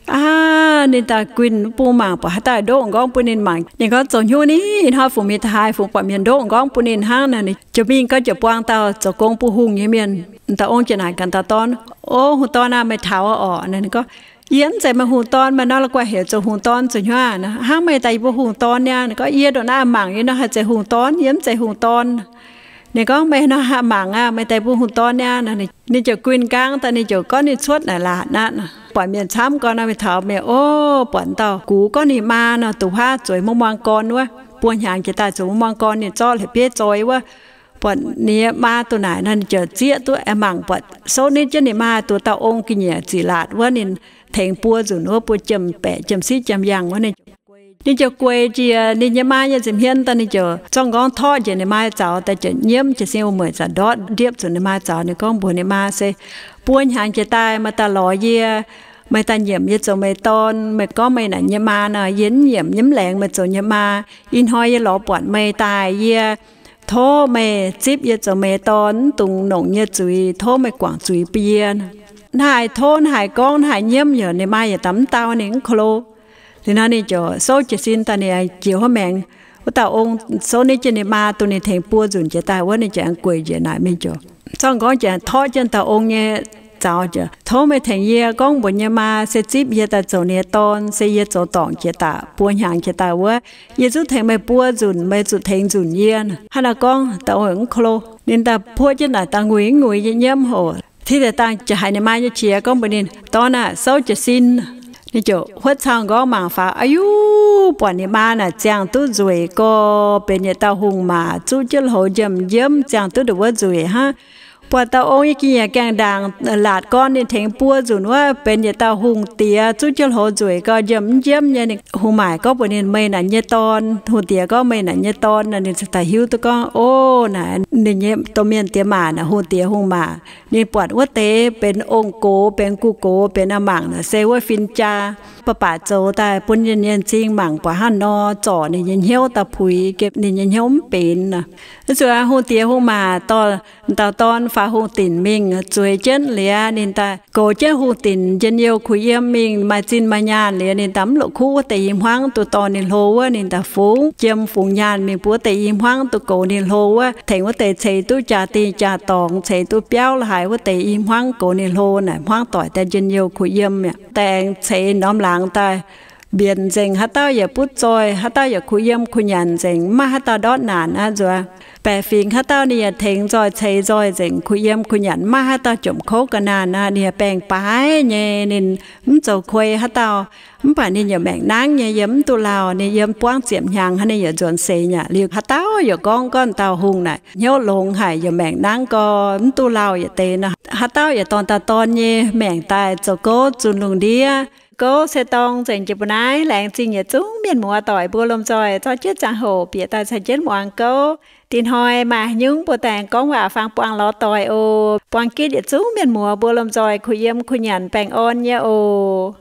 Aav, ninh daaih guinh bung mangc, buatc haaix dauh yaac ndoqv m'nqorngv bun ninh mangc. Ninh gorngv, Zoux hnyouv ni, ih hnoi fungc mingh taux haaix, fungx buatc mienh ndoqv m'nqorngv bun ninh hnangv nor. Ninh ziouc mingh gau, ziouc buang dauh zoux gong bun hungh nyei mienh. Dauh ong ziouc naaic gaax dauh dorn, O hungh dorn aah, meih taux orqc? Ninh gorngv, Yie mv zeiz meih hungh dorn. Meih nor la'guaih heuc zoux hungh dorn zoux hnyouv aqv? Hnangv meih daaih yie mbuo hungh dorn niaa? Ninh gorngv, Yie ndongc naaiv mangc yie nor haih zeiz hungh dorn, yie mv zeiz hungh dorn. Ninh gorngv, Meih nor haih mangc aqv, meih daaih mbuo hungh dorn niaa. Ninh ziouc guinh nqaang daaih, ninh ziouc gorngv ninh cuotv naaic laatc aqv. Buatc mienh camv gorngv nor, meih taux mienh, o, buatc dauh gux gorngv ninh maa nor, duqv huaav zueiz muangx muangx gorn wuov, buo hnyangx jiex daaih zueiz muangx muangx gorn, ninh zorqv la'bieiv zoi wuov. Buatc ninh nyei maa duqv naaic nor, ninh ziouc zieqv duqv aengx mangc, buatc souv nitv jienv ninh maa duqv dauh ong ga'nyiec ziqc laatc wuov, ninh tengx buo nzunc wuov, buo jiem-baeqc jiem-siqv jiem-yangh wuov. Ninh ziouc gueic njiec ninh nyei maa nyei nza'hmien daaih, ninh ziouc zorqv nqorngv torqv njiec ninh maa zaux daaih, ziouc nyiemv jiez sin wuom-mueic zanc ndortv ndiepv zuqc ninh maa zaux. Ninh gorngv mbuox ninh maa, Se buo hnyangx jiex daaih meih daaih lorz yie, meih daaih nyiemc yie zoux meih dorn. Meih gorngv meih naaic nyei maa nor, yie mv nyiemc, yie mv laengz meih zoux nyei maa. Ih hnoi yie lorz buatc meih daaih, yie tov meih zipv yie zoux meih dorn, mv dungx nongc yie nyei zuiz, tov meih guangc zuiz bun yie. Naaiv haaix tov, naaiv haaix gorngv, naaiv haaix nyiemv, yaac ninh maa yietc daaih mv dau ninh, mv ko lo. Liuz nor ninh ziouc souv jiez sin daaih, ninh jiex huov maengx. Wuov dauh ong souv nitv jienv ninh maa, dongh ninh tengx buo nzunc jiex daaih wuov, ninh ziouc aengx gueic njiec naaic mingh, ziouc zorqv nqorngv jiex torqv jienv dauh ong nyei zaux, ziouc, Tov meih tengx yie gorngv mbuox nyei maa, se zipv yie daaih zoux ninh nyei dorn, se yie zoux dorngc jiex daaih, buo hnyangx jiex daaih wuov, yie zungv tengx meih buo nzunc, meih zuqc tengx nzunc yie. Hnangv naaiv gorngv, dauh ong mv ko lo. Ninh daaih puoqv jienv naaic daaih nguiz mv nguiz nyei nyiemv oc. Tiv daaih dangh ziouc haiz ninh maa nyei qiex gorngv mbuox ninh, Dorn aah, souv jiez sin. Ninh ziouc huotv cau nqorngv mangc faaux, a'yuv, buatc ninh maa naaic ziangh duqv nzueic gorx, benx yietc dauh hungh maac, zuqv jienv hlouz njiemv njiemv, ziangh duqv ndongc wuov nzueic hnangv. Buatc dauh ong nyei ga'nyiec gaengh ndaangc laatc gorn, ninh tengx buo nzunc wuov, benx yietc dauh hungh diex, zuqv jienv hlouz nzueic gorx, njiemv mv njiemv nyei. Hungh maac gorngv mbuox ninh, Meih naaic nyei dorn. Hungh diex gorngv, Meih naaic nyei dorn. Ninh ziouc daaih hiuv duqv gorngv, O, naaic ninh nyei domh mienh diex maac naaic, hungh diex hungh maac. Ninh buatc wuov deix benx ong-gox, benx gu-gox, benx a'mangc naaic, se wuov fin-jaa baac baac zoux daaih bun ninh nyei m'zing mangc buatc hnangv nor, zorc ninh nyei hnyouv daaih puix, ninh nyei hnyouv mv benx nor. Zuqc hungh diex hungh maac dorh dauh dorn faaux hungh dinc mingh zueiz jienv liuz, ninh daaih goux jienv hungh dinc njien-youh kuh yiem mingh, maaih zinh maaih nyaanh liuz, ninh daaih mv la'kuqv wuov deix i hmuangv duqv dorh ninh hlo wuov. Ninh daaih fungx jiem fungx nyaanh mingh bun wuov deix i hmuangv duqv goux ninh hlo wuov, tengx wuov deix ceix duqv jaa-dingh jaa-dorngx, ceix duqv biauv la'haaix wuov deix i hmuangv goux ninh hlo naaic, hmuangv doic daaih njien-youh kuh yiem mi'aqv. Daaih aengx ceix norm laangz daaih mbienc nzengc, haaix dauh yaac butv zoih, haaix dauh yaac kuh yiem kuh nyanc nzengc, mv maaih haaix dauh ndortv naanc aqv. Nzuonx baeqc fingx haaix dauh ninh yaac tengx nzoih ceix nzoih nzengc, kuh yiem kuh nyanc, mv maaih haaix dauh jomc kouv ga'naanh aqv. Ninh yaac baengh baaix nyei, ninh mv zoux kuei haaix dauh. Mv baac ninh yaac maengc nangv nyei, yiem mv duqv lauh. Ninh yiem buangv ziepc hnyangx hnangv, ninh yaac nzuonx seix nyei. Liuz haaix dauh yaac gorngv, gorngv dauh hungh naaic hnyouv longx haic, yaac maengc nangv gorx, mv duqv lauh yietc deix nor. Haaix dauh yaac dorh dauh dorn nyei maengc daaih zoux gouv zunh lungh ndiev. Gouv se dorng nzengc jiex mbu'naaiv. Laengz zingh yietc zungv mienh muoz doic mbuo lomh nzoih zorqv jienv ziangh hoc bieqc daaih caux jienv muangx gouv. Dinh hnoi maaih haaix nyungc mbuo daaih gorngv waac fangx buangh lorz doic oc. Buang gitv yietc zungv mienh muoz mbuo lomh nzoih kuh yiem kuh nyanc baengh orn nyei oc.